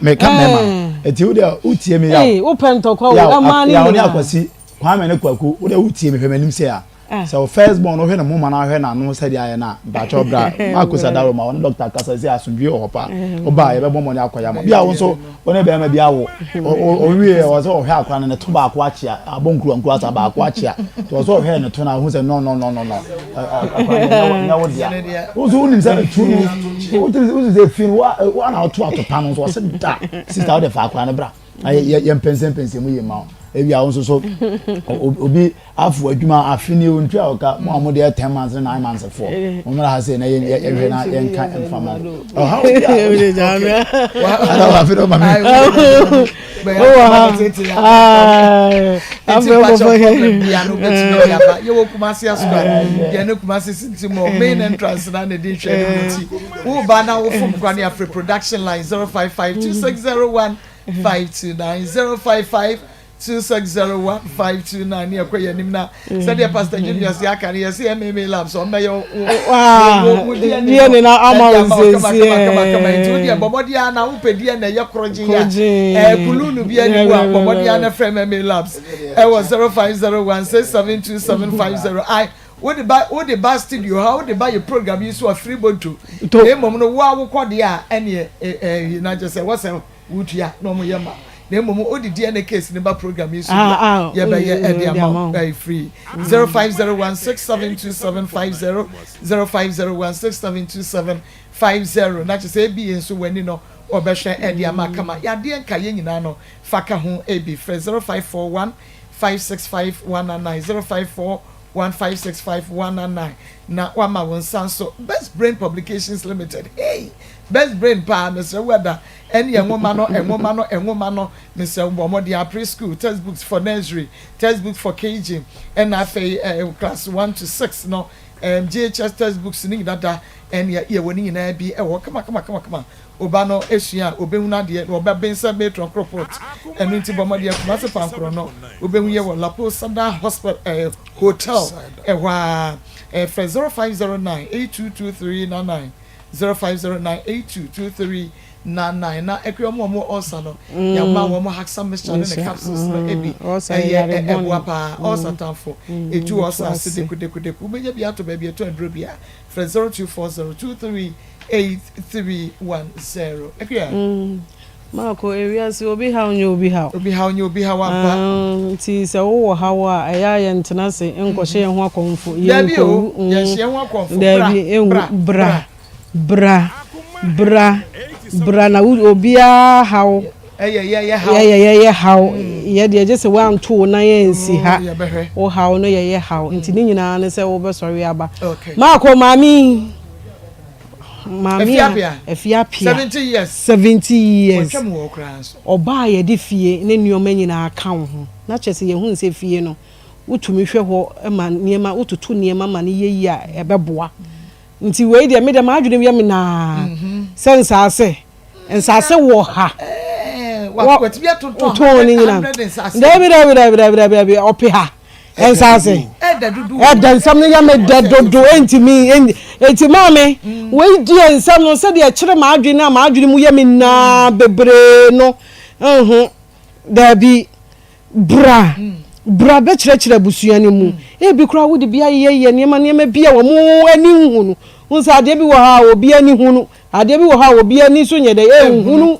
Meka mmarima no eti wo deɛ wotie me yaw. Wopɛ ntɔkwa o mmaa no nyinaa. Yaw ne akwasi Kwame ne Kwaku wo deɛ wotie me hwɛ m'anim sɛ a. Sɛ wo first born no wohwɛ ne moma na wohwɛ n'ano sɛdeɛ ayɛ no a, mpakyɛw bra Marcus Adaroma ɔne doctor kasa sɛ asomdwie wɔ hɔ paa. Woba a yɛbɛbɔ mmɔden akɔyɛ ama. Bi a wo nso wo ne bɛrima bi awo, ɔwie ɔwɔ sɛ ɔhwɛ akora no ne to baako akyea, abɔ nkuruwa nkuruwa saa baako akyea. Nti ɔwɔ sɛ ɔhwɛ ne to no a ohu sɛ no no no no no akora no nyɛ wo dea. Wo nso wonim sɛ tu no, wonim sɛ fi no wo na woto atopa no nso ɔse da sister wode fa akora no bra. Na yɛ mpɛnsɛmpɛnsɛ mu yɛ ma wo. Ebi a wo nso so obi Afo adwuma afe nie ontua wo ka mo a mo deɛ ten months ne nine months foɔ mo mmra ha sei na yɛ yɛhwɛ na yɛnka mfa ma wo ɔhaw bi a ada wɔ afe dɛ ɔma me wowɔ ha nti pakyɛ problem bia no wobɛtumi de aba yɛwɔ kumase asokwa yɛne kumase sinti mɔ main entrance na ne de nhwɛ ne mu nti woba na wofom kora ne afrɛ production line 055 2601 529 055 2601529 ne ɛkɔ yɛn anim na mm. sɛdeɛ pastor junior si aka no yɛsɛ mma labs ɔmmɛyɛ wo DNA na ama wo nsɛnsiɛ nti wodeɛ bɔ mmɔden a na wopɛ DNA ɛyɛ korogyen a ɛɛ kululu bi anim a bɔ mmɔden a na frɛ mma labs ɛwɔ 0501672750 ai wode ba wode ba studio ha wode ba yɛ program yi so a free bonto na mmom no wo a wokɔ deɛ a ɛneɛ ɛɛ na kyɛ sɛ wɔsɛ wotua na wɔn yɛ ma na mmom wode DNA case no ba program yi so deɛ yɛbɛyɛ ɛde ama wo ɛyɛ free 0501672750 0501672750 na kyerɛ sɛ ebi nso w'ani no wɔbɛhwɛ ɛde ama kama yadeɛ nka yɛ nyinaa no fa ka ho ebi frɛ 0541 565199 0541 565199 na wama wo nsa nso Best Brain Publications Limited hey Best Brain paa mesrɛ wo ada Ɛneɛ nwoma no, nwoma no, nwoma no, mesrɛ wo bɔ mmɔden a pre-school, textbooks for nursery, textbooks for KG, ɛna afei eh, class 1 to 6 no, eh, JHS textbooks no nyina da, ɛneɛ yɛwɔ ne nyinaa bi ɛwɔ hɔ kama kama kama kama. Oba no esua a, obehunu adeɛ na ɔbɛben sɛ matron koropot. Ɛno nti bɔ mmɔden Kumasi Pankorɔ no, wobɛhu yɛ wɔ Lapo Sada Hospital, eh, Hotel ɛhɔ ara. Eh, frɛ 0509 822399. 0509822399 na ɛkura wɔn a wɔwɔ ulcer no yɛama wɔn haxa mixture ne ne capsules no ebi ɛyɛ ɛboa paa ulcer tamfo etu ulcer ase dekudeku wobɛnya bi ato baabi ɛtɔ aduro bi a frɛ 0240238310 akua. Maako, ewiase obi haw nyɛ obi haw. Obi haw nyɛ obi haw ampa. Nti sɛ wowɔ haw a, ɛyɛ a yɛntena ase nkɔhyɛ yɛn ho akɔmfo. Dabi o, yɛnhyɛ yɛn ho akɔmfo. Bra, Dabi, bra, bra, bra, bra, bra na wo obiara haw. Ɛyɛ yɛyɛ haw. Ɛyɛ yɛyɛ haw. Yɛ deɛ gye sɛ woanto wo nan ansi ha. Yɛbɛhwɛ. Wo haw no yɛyɛ haw. Nti ne nyinaa ne sɛ wobɛsɔre aba. Okay. Maako, maame yi. Maame a Afie Apea, 70 years, 70 years, Wɔatwa mu wɔ hɔ koraa nso. Ɔbaa a yɛde fie ne nneɛma nyinaa ka wo ho, na kyerɛ sɛ yɛhunu sɛ fie no, wotumi hwɛ hɔ ma nneɛma, wototo nneɛma ma no yɛ yie a, ɛbɛboa. Nti wei deɛ, me deɛ m'adwene yɛ me naa sɛ nsaase, nsaase wɔ ha. Watumi atontɔn Wotɔn ne nyinaa. Dabi, dabi, dabi, dabi, dabi, dabi, ɔpe ha. Nsaase. Ɛdɛ nsɛm no yɛ me dɛ dodo ɛntumi ɛnti maame wei deɛ nsɛm no sɛdeɛ ɛkyerɛ m'adwene a m'adwene mu yɛ me naa bebree no nho daabi bra bra bɛkyerɛkyerɛ abusua no mu ebi koraa wode bi ayeyɛyɛ nneɛma nneɛma bi a wɔn ani nhu no wohu sɛ adeɛ bi wɔ hɔ a obi ani hu no adeɛ bi wɔ hɔ a obi ani nso nyɛ dɛ ɛnhunu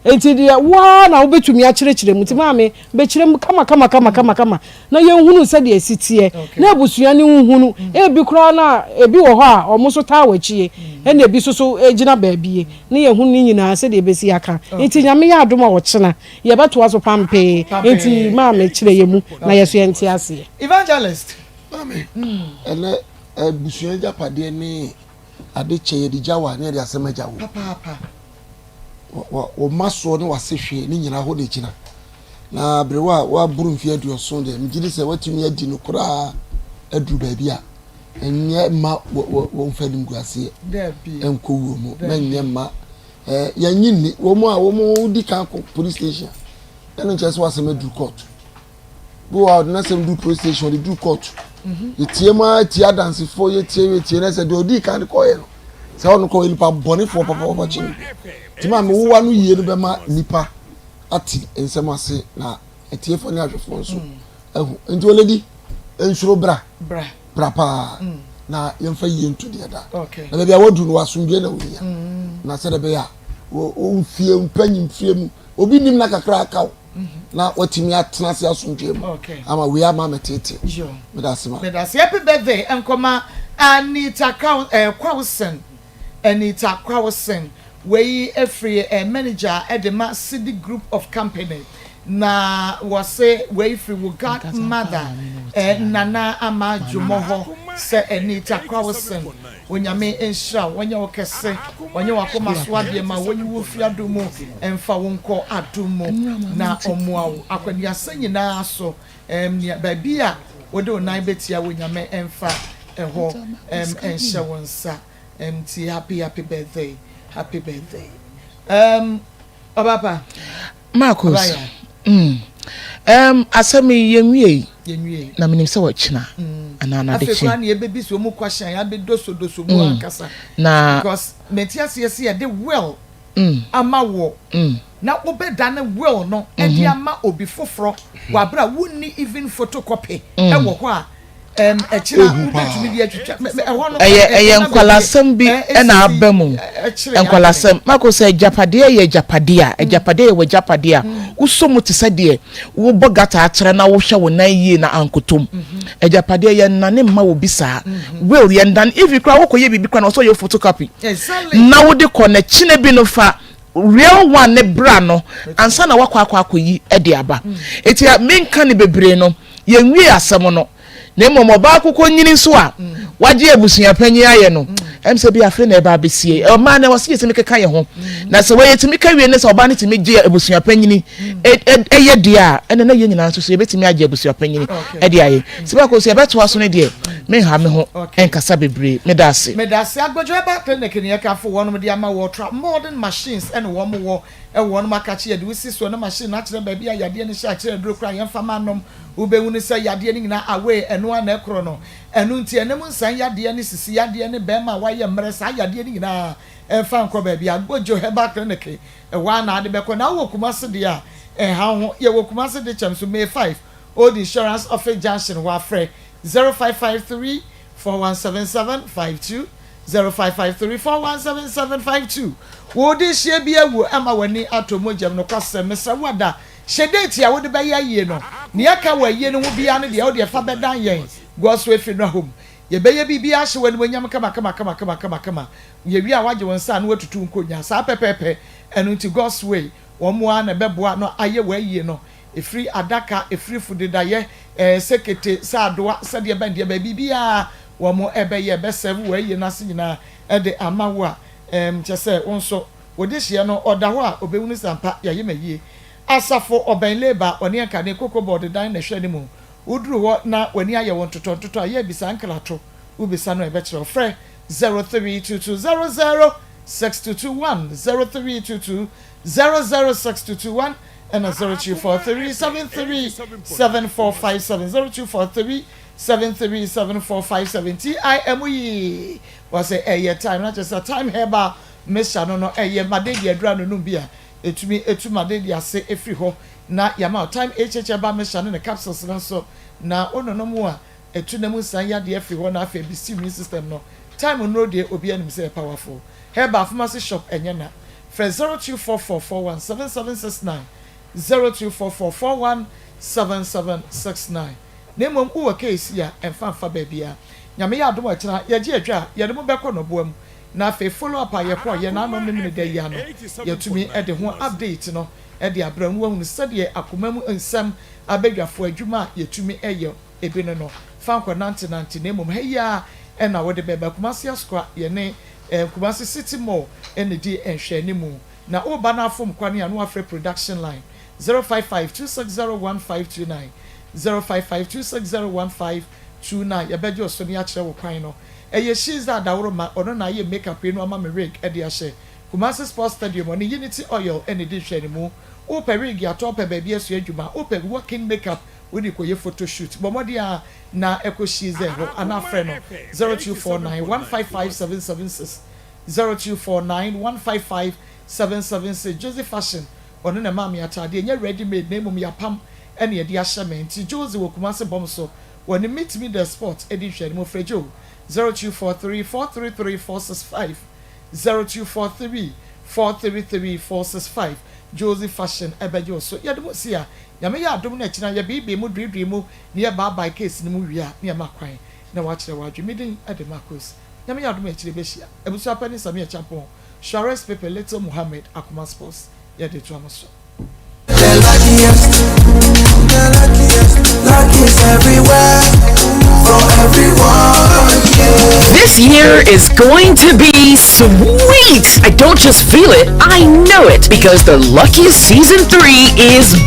Enti deɛ wo ara na wobɛtumi akyerɛkyerɛ mu. Nti maame, bɛkyerɛ mu kama kama kama kama kama na yɛnhunu sɛdeɛ ɛsi teɛ, na abusua no nhunu. Ebi koraa no a, ebi wɔ hɔ a, wɔn nso taa w'akyie, ɛna ebi nso so gyina baabie, na yɛhunu ne nyinaa sɛdeɛ ɛbɛsi aka. Nti Nyame yɛ adom a ɔkyena yɛbɛtoa so pampee. Nti maame, kyerɛ yɛn mu na yɛn nso yɛnte aseɛ. Evangelist. Maame, ɛnɛ abusua agyapadeɛ ne ade kyɛ yɛde gya wo a, ne yɛde asɛm agya wo. Papaapa. Wo mma soɔ ne w'asehweɛ ne nyinaa hɔ na ɛgyina. Na aberewa a waboro mfeɛ aduɔson deɛ, megye di sɛ watumi adi no koraa aduru baabi a ɛnyɛ mma wɔmfa animguaseɛ nkɔ wuo mu, na ɛnyɛ mma yɛnye nni wɔn a wɔn di kan kɔ police station ɛno nkyerɛ sɛ wasɛm aduru court. Bi wɔ hɔ a ɔde n'asɛm duru police station, ɔde duru court. Yɛtie mu ara tie adansefoɔ, yɛtie yɛtie na sɛ deɛ ɔdii kan de kɔɔeɛ no, sɛ ɔno kɔ nipa bɔnefoɔ papapapa kye no. Nti maame wowa no yie no bɛma nipa ate nsɛm ase na atiefoɔ ne ahwɛfoɔ nso ahu. Nti oledi nsuro bra. Bra paa na yɛmfa yie nto deɛ da. Na baabi a waduru no w'asomdwoeɛ na wohia. Na sɛdeɛ ɛbɛyɛ a wo mfie mpanyimfie mu obi nim na kakra aka wo. na watumi atena ase asomdwoe mu ama wei ama mɛtete. Meda ase ma. Meda ase. Happy birthday nkɔma Anita Kwawson. Anita Kwawson. Wei firi manager de ma Cedi Group of Company. Na wɔse wei firi wo godmother Nana Ama Dwomoh hɔ sɛ Anita Kwawson. Onyame nhyira wo, ɔnyɛ wo kɛse, ɔnyɛ w'akoma so adeɛ ma wo, ɔnyi wo mfiri adom mu mfa wo nkɔ adom mu, na ɔmmoa wo akwaniasa nyinaa so, ɛm nea baabi a wode wo nan bɛtia wo Nyame mfa ɛhɔ ɛm nhyɛ wo nsa, ɛm nti happy happy birthday, happy birthday, ɛm ɔbapa. Marcus, mm, um, asɛm yi yɛnwiei. Yɛnwiei. Na menim sɛ wɔkyena mm. anaa n'adekye. Afei koraa na yɛbɛbi so mu question yɛabɛdosodoso mu mm. ankasa. Na because mente aseɛ sɛ yɛde will mm. ama wɔ mm. na wobɛdane will no ɛde mm -hmm. ama obi foforɔ wɔ abere a wonni even photocopy mm. ɛwɔ hɔ a Ɛyɛ ɛyɛ nkwalasɛm bi na aba mu. Nkwalasɛm. Mako sɛ agyapadeɛ yɛ agyapadeɛ a, agyapadeɛ yɛ w'agyapadeɛ a, wosɔ mu te sɛ deɛ wobɔ gata akyerɛ na wohwɛ wo nan yie na ankoto mu. Agyapadeɛ yɛnnane mma obi saa. Will yɛndane, even koraa wokɔyɛ biribi koraa na ɔsɛ ɔyɛ photocopy na wode kɔ na kyena bi no fa real one ne bra no ansa na wakɔ akɔ akɔyi de aba. Eti menka ne bebree no, yɛnwie asɛm no. Na mmom ɔbaa akokɔnyini nso a wagye abusua panyin ayɛ no, ɛm sɛ bi afei na ɛba abɛsie. Ɔmaa no ɛwɔ sɛ yɛtumi keka yɛn ho. Na sɛ wɔyɛ tumi ka wie ne sɛ ɔbaa no tumi gye abusua panyini ɛyɛ deɛ a, ɛnna na yɛn nyinaa nso so yɛbɛtumi agye abusua panyini ɛde ayɛ. Sɛ baako sɛ yɛbɛtoa so no deɛ, menha me ho nkasa bebree. Meda ase. Meda ase. Agbodwo Herbal Clinic ne yɛkamfo wɔnom de ama wɔ Ultra Modern Machines ɛne wɔn wɔ ɛwɔ wɔnom akakye yɛde wo si soɔ na machine no akyerɛ baabi a yadeɛ no hyɛ akyerɛ aduro koraa yɛmfa ma nom. Wobɛhunu sɛ yadeɛ no nyinaa away, ɛno ara na ɛkorɔ no. Ɛno nti ɛnam nsan yadeɛ ne sisi yadeɛ ne bɛɛma a wayɛ mmerɛ, saa yadeɛ no nyinaa ɛmfa nkɔ baabi. Agojo Herbal Clinic, ɛhɔ ara na ade bɛkɔ. Na wowɔ Kumasi deɛ a, ɛnha wo ho. Yɛwɔ Kumasi Dekyɛm so, May 5, Old Insurance Office Junction hɔ a, frɛ 0553 4177 52, 0553 4177 52. Wo dehyeɛ bi awu ama w'ani atɔ mogya mu, nokwasɛm, mesrɛ wo ada. Hyɛ date a wode bɛyɛ ayie no. Nea ɛka wɔ ayie no ho biara no deɛ, wo deɛ fa bɛdan yɛn Gospel Funeral Home. Yɛbɛyɛ biribiara ahyɛ wo animuonyam kamakamakamakamakamakamakama. Yɛwie a woagye wo nsa a na woatutu wo nkonnwa. Saa pɛpɛɛpɛ. Ɛno nti God's Way, wɔn ara na ɛbɛboa no ayɛ w'ayie no. Ɛfiri adaka, ɛfiri fudedayɛ, ɛɛ, sekete, sɛ adowa, sɛdeɛ ɛbɛn deɛ ɛbɛyɛ, biribiara wɔn ɛbɛyɛ, ɛbɛsɛve w'ayie no ase nyinaa de ama wo a, ɛɛm, kyerɛ sɛ wo nso Wo dehyeɛ no, ɔda hɔ a, ɔbɛhunu sɛ ampa yɛayɛ me ayie. Asafo, ɔbɛn Labour, ɔne Ankane Cocoa Board dan na ɛhwɛ anim. Woduru hɔ na w'ani ayɛ wo ntotɔntotɔ a, yɛ bisa nkrato. Wobisa no a, ɛbɛkyerɛ wo. Frɛ 0322 00 6221, 0322 00 6221 ɛna 0243 73 7457, 0243 73 7457. TIM yii, wɔsɛ ɛyɛ time, na kyerɛ sɛ Time Herbal Mixture no no ɛyɛ madedi aduru a nonom bi a ɛtumi tu madedi ase firi hɔ na yɛama wo Thyme HH Herbal Mixture ne ne capsules no nso na wo nonom a ɛtu nam nsan yadeɛ firi hɔ na afei ɛbisi immune system no. Thyme nnuro deɛ obiara nim sɛ ɛyɛ powerful. Herbal pharmacy shop ɛnyɛ na. Frɛ 0244417769 0244417769 Na mmom wowɔ case yi a ɛmfa mfa baabiara. Nyame yɛ adom a ɔkyena yɛgye adwa a yɛde mo bɛkɔ nɔboa mu. Na afei follow up a yɛkɔɔ yɛ nanom Memeneda yi ano yɛatumi de ho update no de abrɛ wo na woahunu sɛdeɛ akoma mu nsɛm abadwafoɔ adwuma a yɛtumi yɛ ebi no no fa nkɔ nante nante na mmom ha yi ara na wode bɛba Kumasi Asokwa yɛne Kumasi City Mall na ɛdi nhwɛanimu. Na woreba na afom kwan a na woafrɛ production line 055 260 1529, 055 260 1529. Yɛbɛgye wo so na yɛakyerɛ wo kwan no. Ɛyɛ Shiza Adaworoma, ɔno na ayɛ make up yi na wama me wig de ahyɛ. Kumasi Sports Stadium, ɔne Unity Oil na ɛdi nhwɛanimu. Wopɛ wig atɔ, wopɛ baabi asua adwuma, wopɛ walk-in make up wode kɔyɛ photo shoot, bɔ mmɔden ara na kɔ Shiza hɔ anaa frɛ no 0249 155 776. 0249 155 776 Josie Fashion, ɔno na ɛmaa me ataadeɛ, ɛnyɛ ready made na mmom yɛapam na yɛde ahyɛ me nti Josie wɔ Kumasi bɔm so, wɔne Meet Me The Spot di nhwɛanimu, frɛ Joe 0243 433 465, 0243 433 465 Josie Fashion bɛgye wo so. Yɛde mo si a, Nyame yɛ adom na akyina yɛbeebee mu duidui mu na yɛbaabae case no mu wie a na yɛma kwan na woakyerɛ w'adwene. Me din de Marcus. Nyame yɛ adom a akyire bɛhyia. Abusua panin Samia Acheampong, Suarez Pepe, Little Mohammed, Akoma Sports, yɛde toa mo so. The luckiest, the luckiest, luck is everywhere for everyone. Yeah. This year is going to be sweet. I don't just feel it, I know it because the luckiest season 3 is